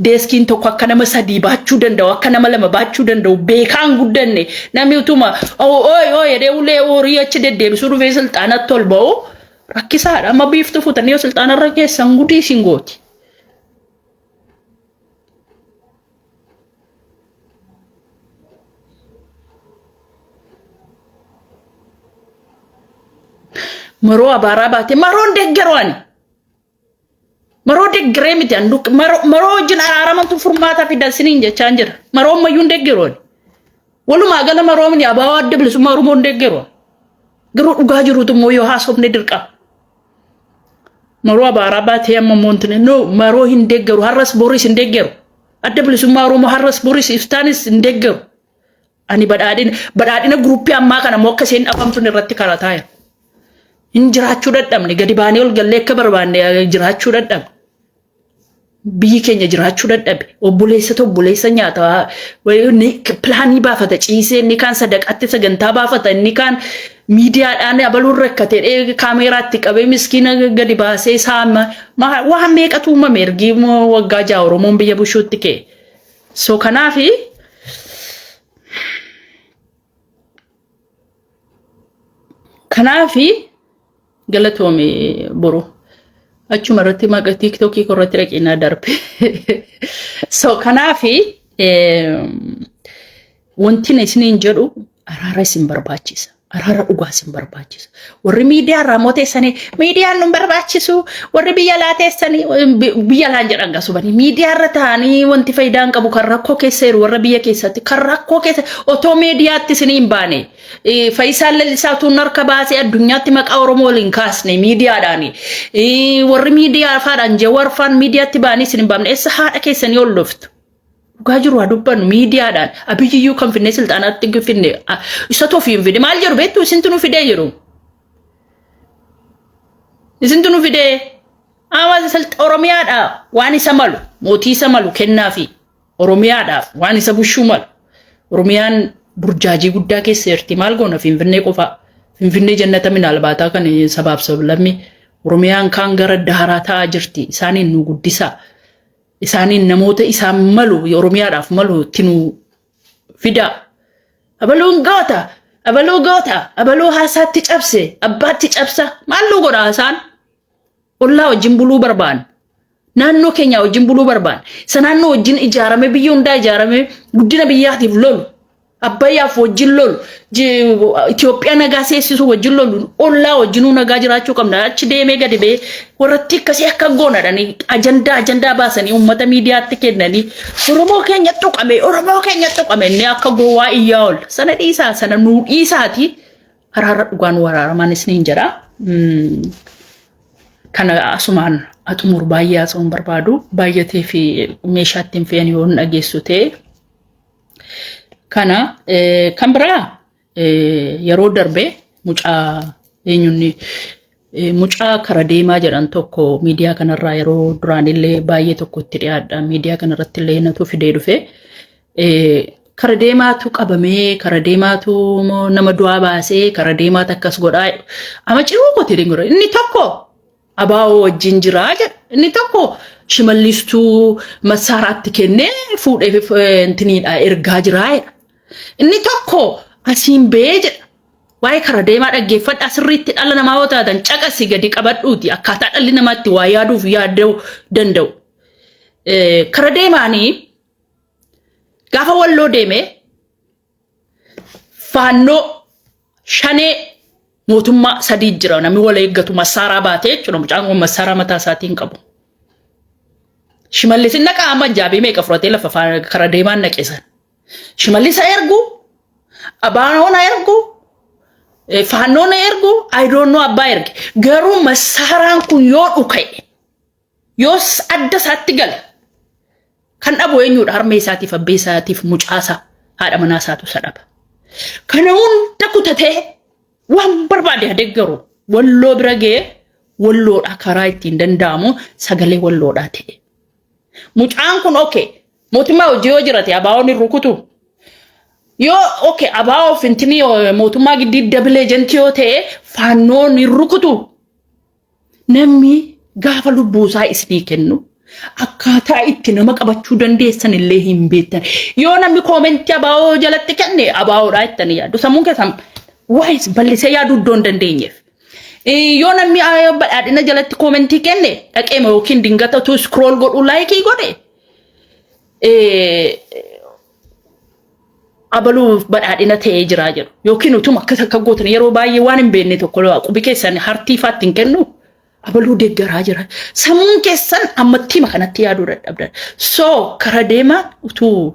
deeskiin tokko akka nama sadii baachuu danda'u akka nama lama baachuu danda'u beekaan guddanne namni utuma ooy ooy jedhee ulee horii achi deddeebisuu dhufee silxaanatti ol ba'u rakkisaadha. Amma biiftuu fuutanii yoo silxaanarra keessan gudii isin gooti. Maroo abaaraa baate maroon deggeroo ani. Maroo deggeree miti ani maroo wajjin araaramantu furmaata fida isiniin jechaan jira. Maroo ammayyuu hin deggeroo ani. Walumaa gala maroomni abaawaa adda bilisummaa Oromoo hin deggeroo. Garuu dhugaa jirutu immoo yoo haasofne dirqama. Maroo abaaraa baatee amma immoo intini no maroo hin deeggaru har'as boris hin deeggaru. Adda bilisummaa Oromoo har'as boris iftaanis hin deeggaru. Ani badhaadhina badhaadhina guruppii ammaa kana immoo akka isheen dhabamtun irratti karataa jira. Hin jiraachuu dadhabne gadi baanee ol gallee akka barbaanne jiraachuu dadhabne. Biyyi keenya jiraachuu dadhabe. Obboleessatu obboleessa nyaata. Pilaanii baafata ciisee inni kaan sadaqaatti sagantaa baafata inni kaan miidiyaadhaan abaluun rakkate kaameeraatti qabee miskiina gadi baasee saama. Waan meeqatu uumame ergii waggaa 6 Oromoon biyya bushuutti ka'e. So kanaafi kanaafi Galatoomi boru. Achuma irratti maqa tiiktookii koo irratti dhaqee naa darbe. So kanaafi wanti isiniin jedhu araara isin barbaachisa. Araara dhugaa isin barbaachisa. Warri miidiyaa irraa immoo teessanii miidiyaan nu barbaachisu warri biyya alaa teessanii biyya alaan jedhan gasubanii miidiyaa irra taa'anii wanti faayidaa hin qabu kan rakkoo keessa jiru warra biyya keessatti kan rakkoo keessa otoo miidiyaatti isinii hin baane Fayyisaan Lalisaa utuu harka baasee addunyaatti maqaa Oromoo waliin kaasne miidiyaadhaan. Warri miidiyaa faadhaan Jawaar faan miidiyaatti ba'anii isin hin baafne eessa haadha keessanii ol dhuftu. Dhugaa jiru haa dubbannu miidiyaadhaan. Abiyyiyyuu kan finne silxaanaatti finne isatu ofii hin fide maal jedhu beektu isintu nu fidee jiru. Isintu nu fidee. Amma Oromiyaadha waan isa malu mootii isa malu kennaafi. Oromiyaadhaaf waan isa bushuu malu. Oromiyaan burjaajii guddaa keessa jirti. Maal goona Finfinnee qofaa. Finfinnee jannata minaalbaataa kan sabaaf sablammi Oromiyaan kaan gara daaraa ta'aa jirti. Isaaniin nu guddisaa. Isaaniin namoota isaan malu Oromiyaadhaaf malu itti nu fidaa. Abaluun goota! Abaluu goota! Abaluu haasaatti cabse! Abbaatti cabsa! Maal nu godha haasaan? Ollaa wajjin buluu barbaanna. Naannoo keenyaa wajjin buluu barbaanna. Isa naannoo wajjin ijaarame biyya hundaa ijaarame guddina biyyaatiif lolu. Abbayyaaf wajjin lolu. Itoophiyaa nagaa seessisuu wajjin lolu. Ollaa wajjinuu nagaa jiraachuu qabna. Achi deemee gadi ba'ee warratti akkasii akka goonadhanii ajandaa ajandaa baasanii uummata miidiyaatti kennanii Oromoo keenya tuqame Oromoo keenya tuqame inni akka gowwaa iyyaa ol. Sana dhiisaa sana nuu dhiisaati. Araara dhugaan waraaramaan isiniin jedha. Kana asumaan axumur baay'ee haasa'uun barbaadu baay'atee fi meeshaa ittiin fe'an yoo hin dhageessu ta'e. Kana kan biraa yeroo darbe mucaa eenyunni mucaa kara deemaa jedhan tokko miidiyaa kanarraa yeroo duraanillee baay'ee tokko itti dhiyaadha. Miidiyaa kanarratti illee natu fidee dhufe. Kara deemaatu qabamee, kara deemaatu nama du'aa baasee, kara deemaatu akkas godhaa. Amma ciruu kooti dingura. Inni tokko abaa'oo wajjin jiraa jedha. Inni tokko Shimallistuu massaaraatti kennee fuudhee intiniidha ergaa jiraa jedha. Inni tokko asiin ba'ee jedha. Waa'ee kara deemaa dhaggeeffadhaa sirriitti dhala namaa yoo taatan caqasi gadi qabadhuuti akkaataa dhalli namaa itti waa yaaduuf yaaduu danda'u. Kara deemaanii gaafa Walloo deeme Faannoo Shanee mootummaa sadii jira, namni wal eeggatu massaaraa baatee jechuudha. Mucaan kun massaaraa mataa isaatiin qabu. Shimallis naqa amma jaabii meeqa fudhatee lafa kara deemaan naqe san. Shimallis haa ergu, Abaanoon haa ergu, Faannoon haa ergu, I don't know abbaa erge. Garuu massaaraan kun yoo dhuka'e, yoo adda isaatti gale, kan dhabu eenyudha? Harmee isaatiif, abbee isaatiif, mucaasaa, haadha manaa isaatu isa dhaba. Kana hunda kutatee waan barbaade adeeggaru Walloo bira ga'ee Walloodhaa karaa ittiin danda'amu sagalee Walloodhaa ta'e. Mucaan kun okay mootummaa hojii yoo jirate abaawoon hin rukutu. Yoo okay abaawoo fintinii mootummaa giddii double agent yoo ta'e Faannoon hin rukutu. Namni gaafa lubbuu isaa isinii kennu akkaataa itti nama qabachuu dandeessan illee hin beektan. Yoo namni comment abaa'oo jalatti kenne abaa'oodhaa jettanii yaaddu. Sammuun keessan waayis bal'isee yaaduu iddoo hin dandeenyeef. Yoo namni Badhaadhina jalatti comment kenne dhaqeema yookiin dingata utuu scroll godhuu like godhe abaluu Badhaadhina ta'ee jiraa jedhu. Yookiin utuma akkas akka gootan yeroo baay'ee waan hin beekne tokko qubi keessan hartii faatti hin kennu abaluu deeggaraa jira. Sammuun keessan ammattiima kanatti yaaduu dadhabdan. So kara deemaa utuu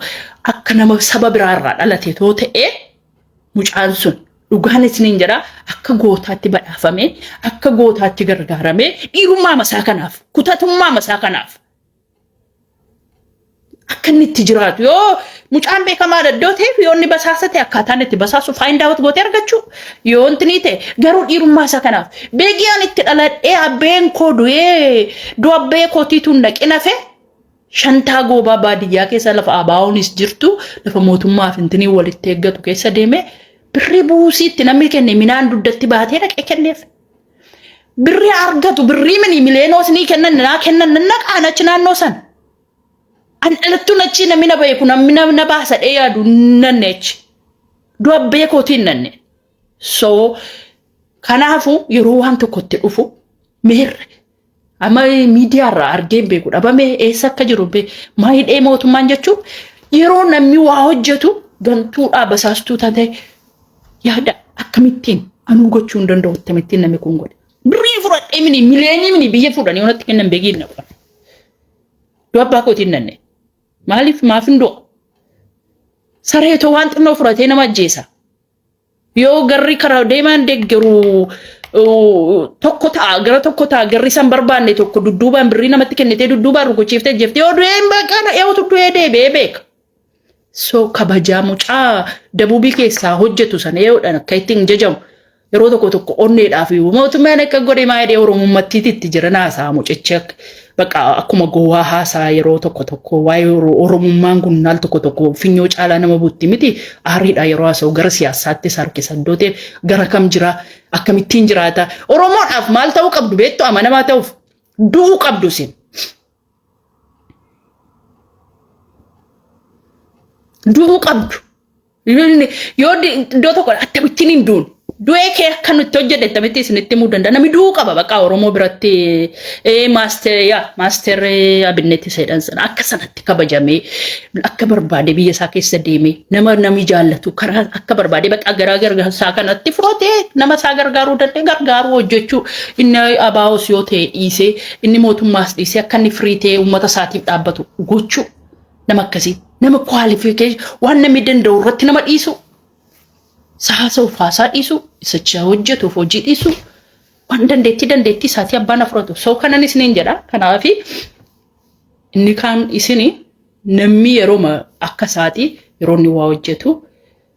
akka nama saba biraarraa dhalate too ta'ee mucaan sun dhugaan isiniin jedha akka gootaatti badhaafamee, akka gootaatti gargaaramee, dhiirummaa masaa kanaaf, kutatummaa masaa kanaaf akka inni itti jiraatu, yoo mucaan beekamaa iddoo ta'eef, yoo inni basaasa ta'e akkaataan itti basaasu find out gootee argachuu, yoo wanti ta'e garuu dhiirummaa isaa kanaaf beekiyaan itti dhaladhee abbeen koo du'ee du'a abbee kootiitu hin dhaqin hafe Shantaa Goobaa baadiyyaa keessa lafa abaa'oonis jirtu, lafa mootummaa fintinii walitti eeggatu keessa deemee birrii buusiitti namni kenne minaan dugdatti baatee dhaqee kenneef. Birrii argatu birrii mini mileenoos ni kennan naa kennan nan naqaan achi naannoo san. An dhalattuun achi namni na beeku namni na baasa dhee yaadu nanne achi. Du'a beekootiin nanne. So kanaafu yeroo waan tokkotti dhufu meerre amma miidiyaarraa argee hin beeku dhabame eessa akka jiru maayidhee mootummaan jechuun yeroo namni waa hojjetu gantuudhaa basaastuu taate yaada akkamittiin anuu gochuu hin danda'u, akkamittiin namni kun godhe. Birrii fudhadhee mini miliyeenii mini biyya fuudhanii wanatti kennan beekiin na godhan. Du'a abbaa kootiin nanne. Maaliif maaf hin du'a? Sareetoo waan xinnoo fudhatee nama ajjeesa. Yoo garri karaa deemaan deeggaru tokko ta'a, gara tokko ta'a, garri san barbaanne tokko dudduubaan birrii namatti kennitee dudduubaan rukuchiiftee jeftee yoo du'ee hin beekan eewwatu du'ee deebi'ee beeka. So kabajaa mucaa dabuubii keessaa hojjetu sana yeroodhaan akka ittiin jajamu yeroo tokko tokko onneedhaaf mootummaan akka godhe maa jedhee oromummattiitti itti jira naasaa mucichi bakka akkuma gowwaa haasaa yeroo tokko tokko waa'ee oromummaan kun al tokko tokko finyoo caalaa nama butti miti aariidha yeroo haasa'u gara siyaasaattis harkisa iddoo ta'eef gara kam jira, akkamittiin jiraata, Oromoodhaaf maal ta'uu qabdu beektu, amanamaa ta'uuf du'uu qabdu isin. Du'uu qabdu. Yoo iddoo tokko akkamittiin hin duun. Du'ee kee akka nutti hojjedhe akkamitti isinitti himuu danda'a. Namni du'uu qaba bakka Oromoo biratti master yaa master Abinnetti seedhan sana akka sanatti kabajamee akka barbaade biyya isaa keessa deemee nama namni jaallatu karaa akka barbaade bakka garaa gargaarsaa kanatti fudhatee nama isaa gargaaruu danda'e gargaaruu hojjechuu, inni abaa'os yoo ta'e dhiisee, inni mootummaas dhiisee akka inni firii ta'ee uummata isaatiif dhaabbatu gochuu, nama akkasii nama qualification waan namni danda'u irratti nama dhiisu, haasa'uuf haasaa dhiisu, isacha hojjetuuf hojii dhiisu. Waan dandeettii isaatii abbaan afuratu. So kanan isiniin jedha. Kanaafi inni kaan isini namni yeroo akka isaatii yeroo inni waa hojjetu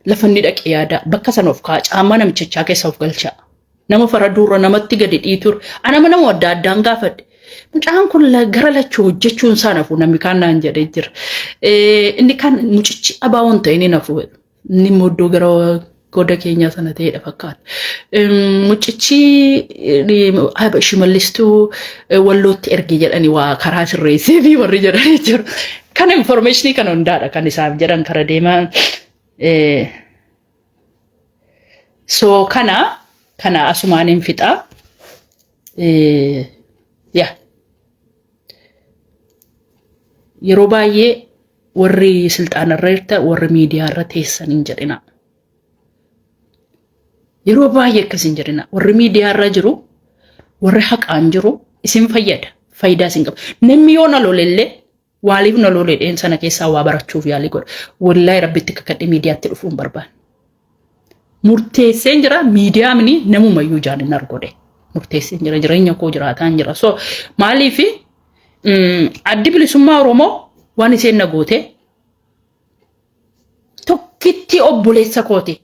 lafa inni dhaqe yaada, bakka sana of kaa'a, caammaa namichichaa keessa of galcha. Nama faraduurra namatti gadi dhiitur. Anama nama adda addaan gaafadhe. Mucaan kun gara lachuu hojjechuun isaa nafu namni kaan naan jedhee jira. Inni kaan mucichi abaawoon ta'e inni nafu. Inni immoo iddoo gara goda keenyaa sana ta'edha fakkaata. Mucichi Shimallistuu Wallootti erge jedhani waa karaa sirreessee fi warri jedhanii jiru. Kan informationii kana hundaadha kan isaaf jedhan kara deemaa. So kana asumaan hin fixaa. Yaa. Yeroo baay'ee warri silxaanarra jirtan, warri miidiyaarra teessan hin jedhina. Yeroo baay'ee akkas hin jedhina. Warri miidiyaarra jiru, warri haqaan jiru isin fayyada. Faayidaa isin qaba. Namni yoo na lolellee waaliif na lolee dheen sana keessaa waa barachuuf yaalii godha. Wallaahi rabbitti kakadhe miidiyaatti dhufuu hin barbaanne. Murteesseen jira, miidiyaa mini namumayyuu ijaan hin argodhe. Murteesseen jira, jireenya koo jiraataan jira. So maaliif Addi Bilisummaa Oromoo waan isheen na goote tokkitti obboleessa kooti.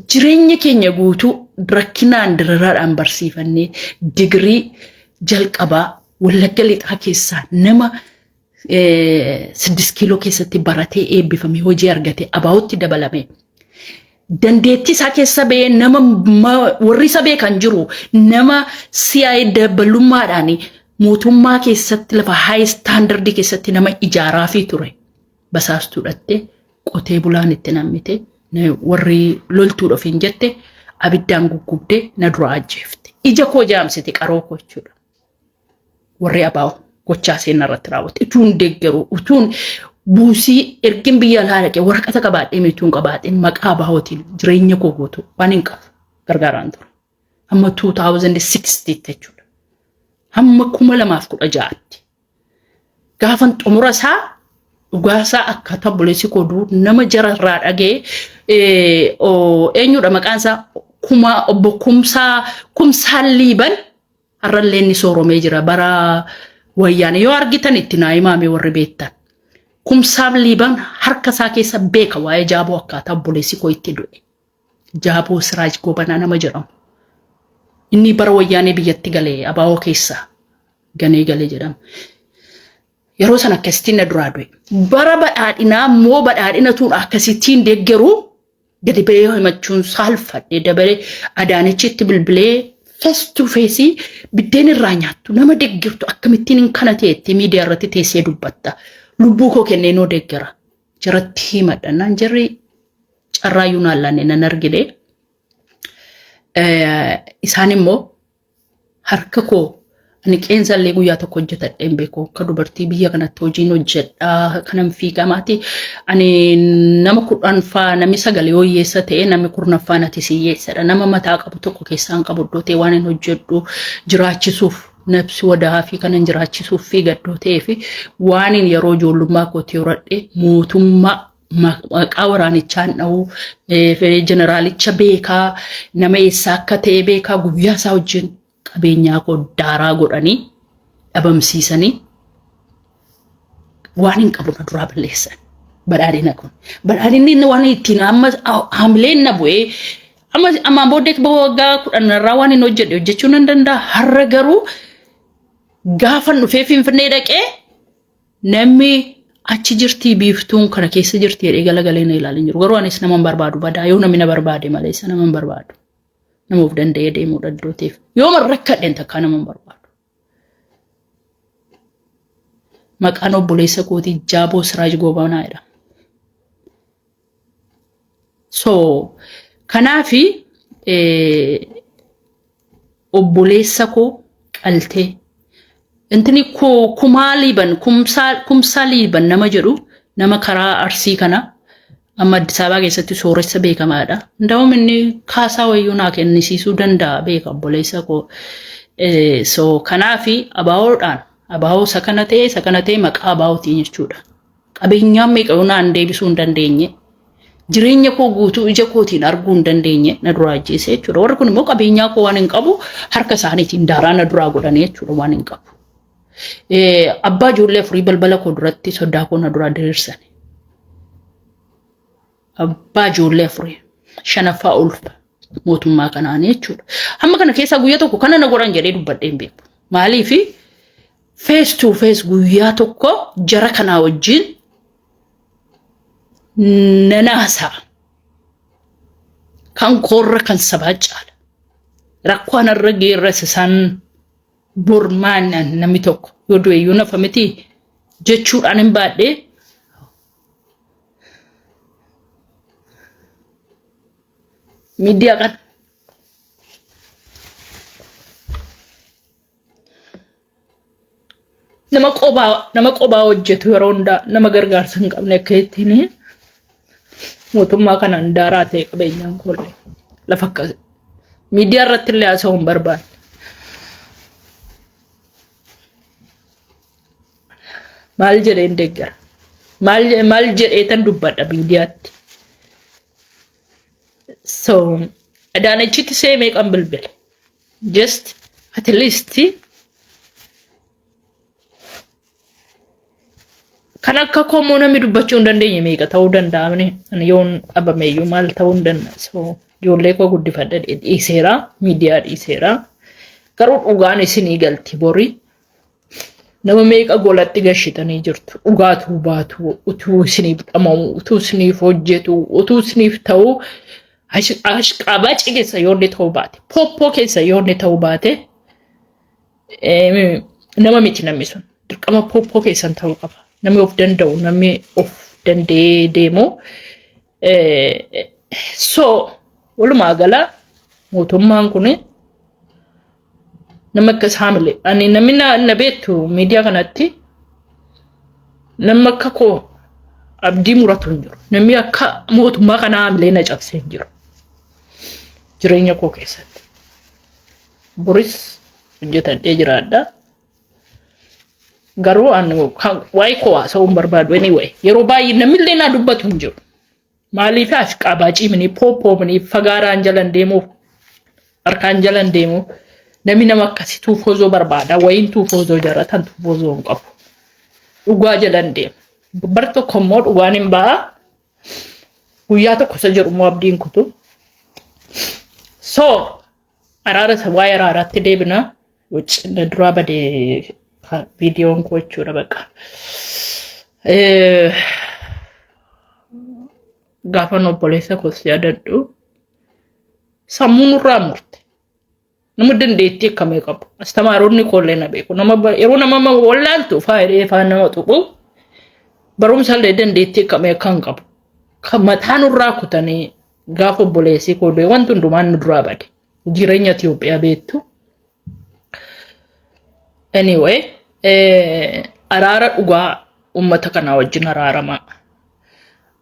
Jireenya keenya guutuu rakkinaan dararaadhaan barsiifannee digirii jalqabaa Wallagga Lixaa keessaa nama 6 kiiloo keessatti baratee eebbifamee hojii argate abaa'utti dabalame. Dandeettii isaa keessa ba'ee nama warri isa beekan jiru, nama si'aayee dabalummaadhaan mootummaa keessatti lafa high standardii keessatti nama ijaaraa fi ture. Basaastuu dhattee qotee bulaan itti nammite, warri loltuu ofiin jette abiddaan guggubdee na dura ajjeefte. Ija koo jaamsite, qaroo koo jechuudha. Warri abaa'u gochaa seenaa irratti raawwate. Utuun deeggaru, utuun buusii ergin biyya alaa dhaqee waraqata qabaadhee mituun qabaadheen maqaa abaa'ootiin jireenya koo guutuu waan hin qabu gargaaraan ture. Hamma 2060 jechuudha. Hamma 2016tti. Gaafan xumura isaa dhugaasaa akkaataa obboleessi koo du'u nama jararraa dhagee, eenyudha maqaan isaa, kuma obbo Kumsaa, Kumsaan Liiban, har'allee inni sooromee jira, bara wayyaane yoo argitan itti naa himaame warri beektan. Kumsaan Liiban harka isaa keessa beeka waa'ee Jaaboo, akkaataa obboleessi koo itti du'e. Jaaboo Siraaj Gobanaa nama jedhamu. Inni bara wayyaanee biyyatti galee abaa'oo keessaa ganee galee jedhama. Yeroo sana akkasittiin na duraa du'e. Bara badhaadhinaa immoo badhaadhina tuun akkasittiin deeggaruu gadi ba'ee himachuun saalfadhe, dabaree Adaanichi itti bilbilee face to face, biddeen irraa nyaattu nama deeggartu akkamittiin hin kana ta'etti miidiyaa irratti teessee dubbatta. Lubbuu koo kennee noo deeggara. Jaratti himadha. Naan jarri carraayyuu naan laanne nan argine. Isaan immoo harka koo, ani qeensa illee guyyaa tokko hojjetadhee hin beeku. Akka dubartii biyya kanatti hojiin hojjedhaa kanan fiigamaati. Ani nama 10ffaa, namni sagalee yoo hiyyeessa ta'e namni 10ffaan ati si hiyyeessadha. Nama mataa qabu tokko keessaan qabu iddoo ta'e waan hin hojjedhu jiraachisuuf nabsi wadaa fi kanan jiraachisuuf fiigaddoo ta'ee fi waan hin yeroo ijoollummaa kootii horadhe mootummaa maqaa waraanichaan dha'uu, jeneraalicha beekaa, nama eessaa akka ta'e beekaa, guyyaa isaa wajjin qabeenyaa koo daaraa godhanii dhabamsiisanii waan hin qabu na duraa balleessan. Badhaadhina kun. Badhaadhinni inni waan ittiin amma hamileen na bu'ee amma ammaan booddee waggaa 10 irraa waan hin hojjedhe hojjechuu nan danda'a. Har'a garuu gaafan dhufee Finfinnee dhaqee namni achi jirtii biiftuun kana keessa jirti jedhee galagalee na ilaalin jiru. Garuu anis nama hin barbaadu, badaa yoo namni na barbaade malee isa nama hin barbaadu. Nama of danda'ee deemuudha iddoo ta'eef. Yoo rakkadheen takkaa nama hin barbaadu. Maqaan obboleessa kootii Jaaboo Siraaj Goobanaa jedhama. So kanaafi obboleessa koo qaltee intini kumaa Liiban, Kumsaa Liiban nama jedhu, nama karaa Arsii kana amma Addis Ababaa keessatti sooressa beekamaadha. Nda'um inni kaasaa wayyuu naa kennisiisuu danda'a beeka obboleessa koo. So kanaafi abaa'oodhaan abaa'oo isa kana ta'e isa kana ta'e maqaa abaa'ootiin jechuudha. Qabeenyaan meeqa yoo naan deebisuu hin dandeenye. Jireenya koo guutuu ija kootiin arguu hin dandeenye na duraa ajjeese jechuudha. Warri kun immoo qabeenyaa koo waan hin qabu harka isaaniitiin daaraa na duraa godhanii jechuudha waan hin qabu. Abbaa ijoollee afurii balbala koo duratti soddaa koo na duraa diriirsan. Abbaa ijoollee afurii shanaffaa ulfa mootummaa kanaanii jechuudha. Hamma kana keessaa guyyaa tokko kana na godhan jedhee dubbadhee hin beeku. Maaliifi face to face guyyaa tokko jara kanaa wajjin nan haasa'a. Kan koorra kan sabaa caala. Rakkoo anarra geerra isaan bormaan namni tokko yoo du'e iyyuu nafa miti jechuudhaan hin baadhee miidiyaa kana. Nama qobaa hojjetu yeroo hundaa nama gargaarsa hin qabne akka ittiin mootummaa kanaan daaraa ta'e qabeenyaan koollee lafa akka miidiyaa irratti illee haasa'uu hin barbaanne. Maal jedheen deeggara? Maal jedheetan dubbadha miidiyaatti? So Adaanechitti see meeqan bilbile? Just at least kan akka koo immoo namni dubbachuu hin dandeenye meeqa ta'uu danda'a. Ani yoon dhabame iyyuu maal ta'uu hin danda'a. So ijoollee koo guddifadha dhiiseera, miidiyaa dhiiseera. Garuu dhugaan isinii galti borii. Nama meeqa golatti gashitanii jirtu. Dhugaatuu baatu, utuu isiniif dhamamu, utuu isiniif hojjetu, utuu isiniif ta'u, ashqaabaacii keessa yoo inni ta'uu baate, pooppoo keessa yoo inni ta'uu baate, nama miti namni sun. Dirqama pooppoo keessan ta'uu qaba. Namni of danda'u, namni of danda'ee deemu. So walumaa gala mootummaan kun nama akkas haamile. Ani namni na beektu miidiyaa kanatti namni akka koo abdii muratu hin jiru. Namni akka mootummaa kanaa haamilee na cabsee hin jiru. Jireenya koo keessatti. Boris hojjetadhee jiraadha. Garuu ani waa'ee koo haasa'uu hin barbaadu anyway. Yeroo baay'ee namni illee naa dubbatu hin jiru. Maaliif ashqaabaacii mini pooppoo mini fagaaraan jalan deemuuf harkaan jalan deemu namni nama akkasii tuufoozoo barbaada. Wayiin tuufoozoo jaratan tuufoozoo hin qabu. Dhugaa jalan deema. Bar tokko immoo dhugaan hin ba'a. Guyyaa tokko isa jedhu immoo abdiin kutu. So araara isa waa'ee araaraatti deebina. Wucci duraa badee viidiyoon koo jechuudha bakka. Gaafan obboleessa koos yaadadhu sammuu nurraa murte. Nama dandeettii akkamii qabu. Astamaaronni koollee na beeku. Nama yeroo nama wallaaltu faayidee faan nama tuqu barumsa illee dandeettii akkamii akka hin qabu. Kan mataa nurraa kutanii gaafa obboleessi koo du'e wanti hundumaan nu duraa bade. Jireenya Itoophiyaa beektu. Anyway, araara dhugaa uummata kanaa wajjin araaramaa.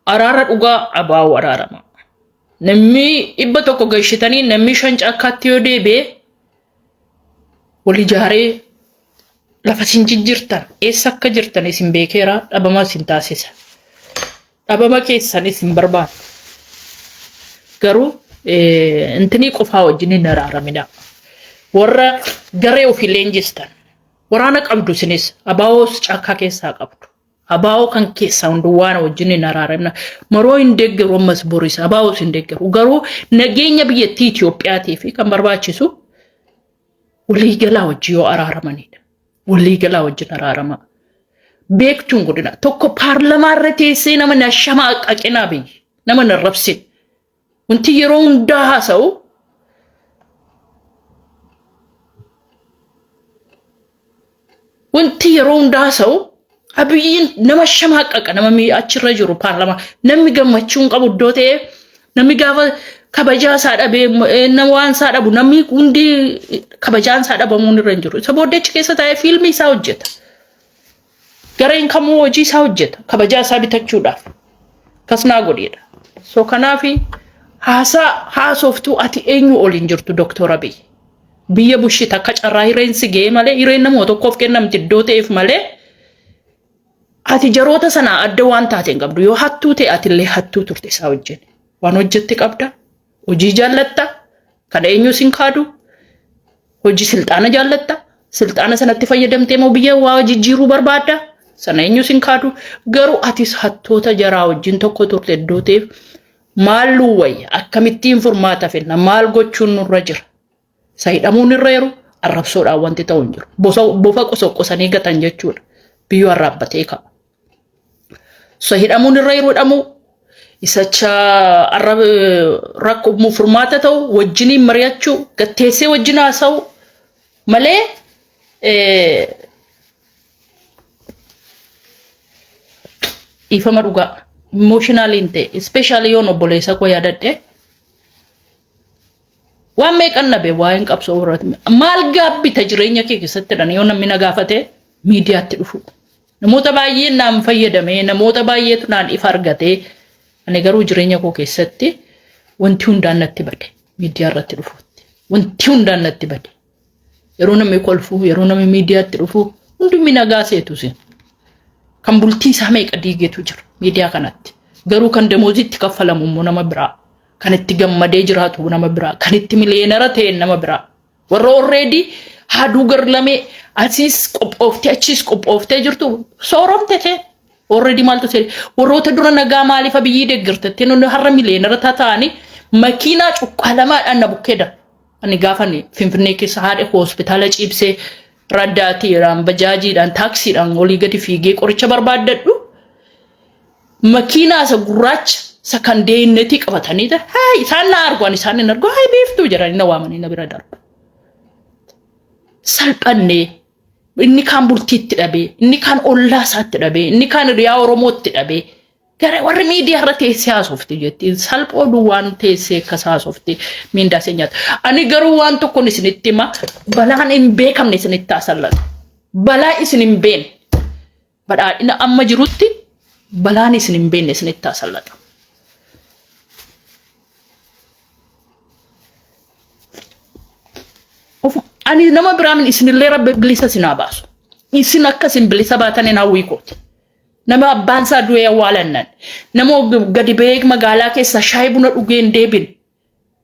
Araara dhugaa abaa'u araaramaa. Namni 100 gashitanii namni 5 caakkaatti yoo deebi'e wal ijaaree lafa isin jijjiirtan eessa akka jirtan isin beekeera dhabama isin taasisa. Dhabama keessan isin barbaadu. Garuu intinii qofaa wajjin hin araaramina. Warra garee ofii leenjistan waraana qabdu isinis abaa'oos caakkaa keessaa qabdu. Abaa'oo kan keessaa hunduu waan wajjin hin araaramna. Maroo hin deeggaru ammas boris abaa'oos hin deeggaru. Garuu nageenya biyyattii Itiyoophiyaatii fi kan barbaachisu waliigalaa wajjin yoo araaramanidha. Waliigalaa wajjin araaramaa. Beektuun godina tokko paarlamaa irra teessee nama na shamaa qaqinaa biyyi nama na rabsin. Wanti yeroo hundaa haasa'u wanti yeroo hundaa haasa'u Abiyyiin nama shamaaqaqa nama achirra jiru paarlamaa namni gammachuu hin qabu iddoo ta'ee namni gaafa kabajaa isaa dhabee nama waan isaa dhabu namni hundi kabajaan isaa dhabamuun irra hin jiru. Isa booddee achi keessa taa'ee fiilmii isaa hojjeta. Gareen kamuu hojii isaa hojjeta kabajaa isaa bitachuudhaaf. Kasnaa godheedha. So kanaaf haasaa haasoftuu ati eenyu ol hin jirtu Dooktor Abiy. Biyya bushit akka carraa hireen si ga'ee malee hireen nama tokkoof kennamti iddoo ta'eef malee Ati jaroota sanaa adda waan taate hin qabdu. Yoo hattuu ta'e atillee hattuu turte isaa wajjin. Waan hojjette qabda. Hojii jaallatta. Kana eenyu sin kaadu? Hojii silxaana jaallatta. Silxaana sanatti fayyadamtee moo biyya waa jijjiiruu barbaadda? Sana eenyu sin kaadu? Garuu atis hattoota jaraa wajjin tokko turte iddoo ta'eef maal nuu wayya? Akkamittiin furmaata finna? Maal gochuun nurra jira? Isa hidhamuun irra jiru arrabsoodhaan wanti ta'u hin jiru. Bofa qosoqqosanii gatan jechuudha. Biyyoo arraabbatee ka'a. Isa hidhamuun irra jiru hidhamuu, isacha rakkoo furmaata ta'u wajjiniin mari'achuu, gatteessee wajjin haasa'u malee dhiifama dhugaa emotionally hin ta'e, especially yoon obboleessa koo yaadadhe. Waan meeqan dhabe waa'een qabsoo irratti. Maal gaabbita jireenya kee keessatti jedhan yoo namni na gaafate, miidiyaatti dhufu. Namoota baay'een naan fayyadame, namoota baay'eetu naan ifa argate. Ani garuu jireenya koo keessatti wanti hundaan natti bade miidiyaa irratti dhufuutti. Wanti hundaan natti bade. Yeroo namni kolfu, yeroo namni miidiyaatti dhufu, hundumni nagaa seetu sin. Kan bultii isaa meeqa diigetu jira miidiyaa kanatti. Garuu kan damoozitti kaffalamu immoo nama biraa. Kan itti gammadee jiraatu nama biraa. Kan itti miliyeenara ta'e nama biraa. Warra already haaduu garlamee asiis qophooftee achiis qophooftee jirtu sooromte ta'e. Already maaltu ta'e, warroota dura nagaa maaliif Abiyyii deeggartetti nuni har'a miliyeenara ta'anii makiinaa cuqqaalamaadhaan na bukkee darba. Ani gaafa Finfinnee keessa haadha koo hospitaala ciibsee raddaatiidhaan, bajaajiidhaan, taaksiidhaan olii gadi fiigee qoricha barbaaddadhu. Makiinaa isa gurraacha isa kan deeyinnetii qabatanii, haa isaan na argu, ani isaan hin argu, haa biiftuu jedhanii na waamanii na bira darbu. Salphannee, inni kaan bultiitti dhabee, inni kaan ollaa isaatti dhabee, inni kaan hiriyaa Oromootti dhabee. Gara warri miidiyaa irra teessee haasofti jetti. Salphoo duwwaan teessee akkas haasofti, miindaa ishee nyaata. Ani garuu waan tokkoon isinitti hima. Balaan hin beekamne isinitti haasallatu. Balaa isin hin beekne. Badhaadhina amma jirutti balaan isin hin beekne isinitti haasallatu. Ani nama biraamin isinillee Rabbi bilisa isin haa baasu. Isin akka isin bilisa baatan hin hawwii kooti. Nama abbaan isaa du'ee awwaalannan. Nama gadi ba'ee magaalaa keessa shaayii buna dhugee hin deebine.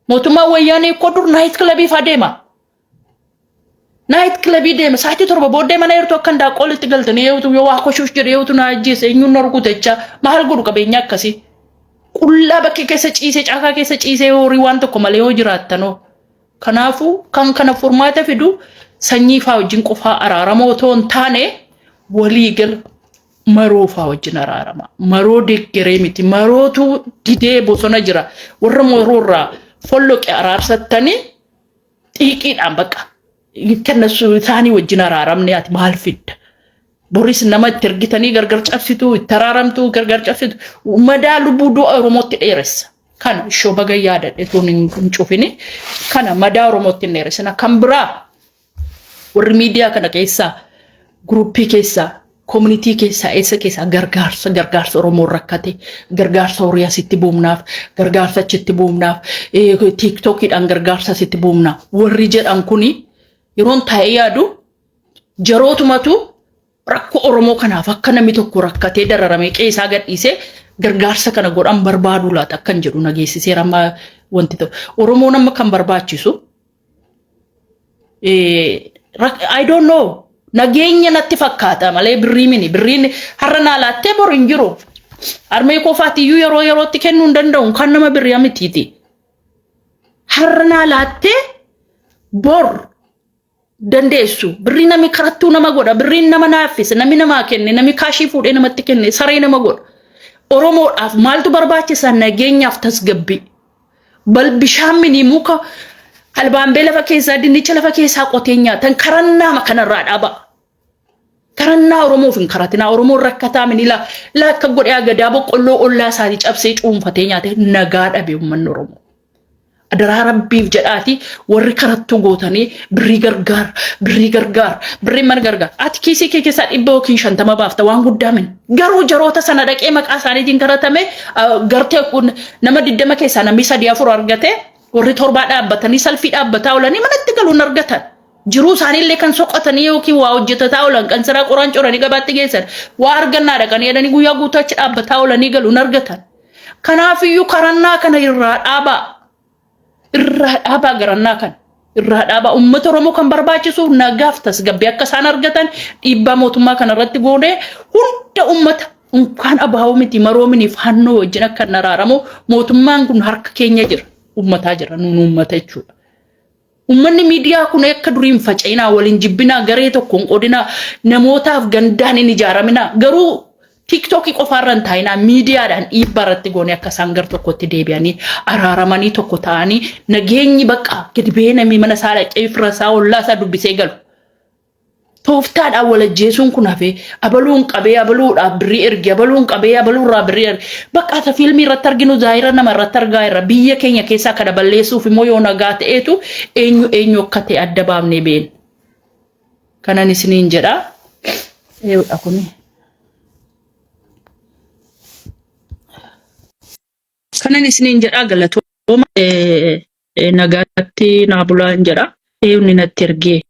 Mootummaan Wayyaanee koo dur night clubii faa deema. Night clubii deema. Sa'aatii 7 booddee mana eertuu akka handaaqqoolitti galtanii eewtu yoo waa koshuuf jedhe eewtu na ajjeese, eenyuun na rukutechaa maal godhu qabeenya akkasii. Qullaa bakkee keessa ciisee, caakaa keessa ciisee, horii waan tokko malee yoo jiraattanoo. Kanaafuu kan kana furmaata fidu sanyii faa wajjin qofaa araaramoo otoo hin taane waliigala maroo faa wajjin araarama. Maroo deggeree miti. Marootu didee bosona jira. Warra maroo irraa folloqe araarsattanii xiiqiidhaan bakka kennasu isaanii wajjin araaramne ati maal fidda? Boris nama itti ergitanii gargar cabsitu, itti araaramtu, gargar cabsitu. Madaa lubbuu du'a Oromootti dheeressa. Kana ishoo baga yaadadhe tun hin cufini. Kana madaa Oromootti hin dheeressina. Kan biraa warri miidiyaa kana keessaa, guruppii keessaa, community keessaa, eessa keessaa gargaarsa gargaarsa Oromoon rakkate, gargaarsa horii asitti buumnaaf, gargaarsa achitti buumnaaf, TikTokiidhaan gargaarsa asitti buumnaaf warri jedhan kuni, yeroon taa'ee yaadu, jarootumatu rakkoo Oromoo kanaaf akka namni tokko rakkatee dararamee qe'ee isaa gadhiisee gargaarsa kana godhan barbaaduu laata akkan jedhu nageessiseera amma wanti ta'u. Oromoon amma kan barbaachisu, I don't know, nageenya natti fakkaata malee birrii mini. Birriin har'a naa laattee bor hin jiru. Harmee kofaatiyyuu yeroo yerootti kennuu hin danda'u, kan nama birrii mitiiti. Har'a naa laattee bor dandeessu. Birrii namni karattuu nama godha. Birriin nama naaffisa. Namni namaa kenne, namni kaashii fuudhee namatti kenne saree nama godha. Oromoodhaaf maaltu barbaachisa? Nageenyaaf tasgabbii. Bal bishaan minii muka albaambee lafa keessaa, dinnicha lafa keessaa qotee nyaatan karannaa kanarraa dhaaba. Karannaa Oromoof hin karatinaa. Oromoon rakkataa mini laa laa akka godhee agadaa boqqolloo ollaa isaatii cabsee cuunfatee nyaatee nagaa dhabe uummanni Oromoo. Adaraa Rabbiif jedhaati, warri karattuu gootanii birrii gargaar, birrii gargaar, birrii mana gargaar. Ati kiisii kee keessaa 100 yookiin 50 baafta, waan guddaa mini. Garuu jaroota sana dhaqee maqaa isaaniitiin karatame gartee kun nama 20 keessaa namni sadii afur argate, warri torbaa dhaabbatanii salfii dhaabbataa oolanii manatti galuun argatan. Jiruu isaaniillee kan soqatanii yookiin waa hojjetataa oolan kan siraa qoraan coranii gabaatti geessan waa argannaa dhaqanii jedhanii guyyaa guutuu achi dhaabbataa oolanii galu hin argatan. Kanaafiyyuu karannaa kana irraa dhaabaa. Irraa dhaabaa garannaa kana. Irraa dhaabaa uummata Oromoo kan barbaachisu nagaaf tasgabbii akka isaan argatan dhiibbaa mootummaa kana irratti goonee hunda uummata unkaan abaa'oo miti maroominiif hannoo wajjin akka hin araaramu mootummaan kun harka keenya jira. Uummataa jira nuun uummata jechuudha. Uummanni miidiyaa kun akka durii hin faca'inaa, wal hin jibbinaa, garee tokko hin qoodinaa, namootaaf gandaan hin ijaaraminaa. Garuu tiiktookii qofaarra hin taa'inaa, miidiyaadhaan dhiibbaa irratti goonee akka isaan gar tokkotti deebi'anii araaramanii tokko ta'anii nageenyi bakka gadi ba'ee namni mana isaa dhaqee fira isaa ollaa isaa dubbisee galu. Tooftaadhaan wal ajjeesuun kun hafee abaluun qabee abaluudhaaf birrii ergi abaluun qabee abaluurraa birrii ergi bakka ata fiilmii irratti arginu zaayira nama irratti argaa irra biyya keenya keessaa kana balleessuuf immoo yoo nagaa ta'eetu eenyu eenyu akka ta'e adda baafnee beekna. Kanan isiniin jedha. Eewudha kuni. Kanan isiniin jedha galatooma nagaatti naa bulaan jedha. Eewni natti ergee.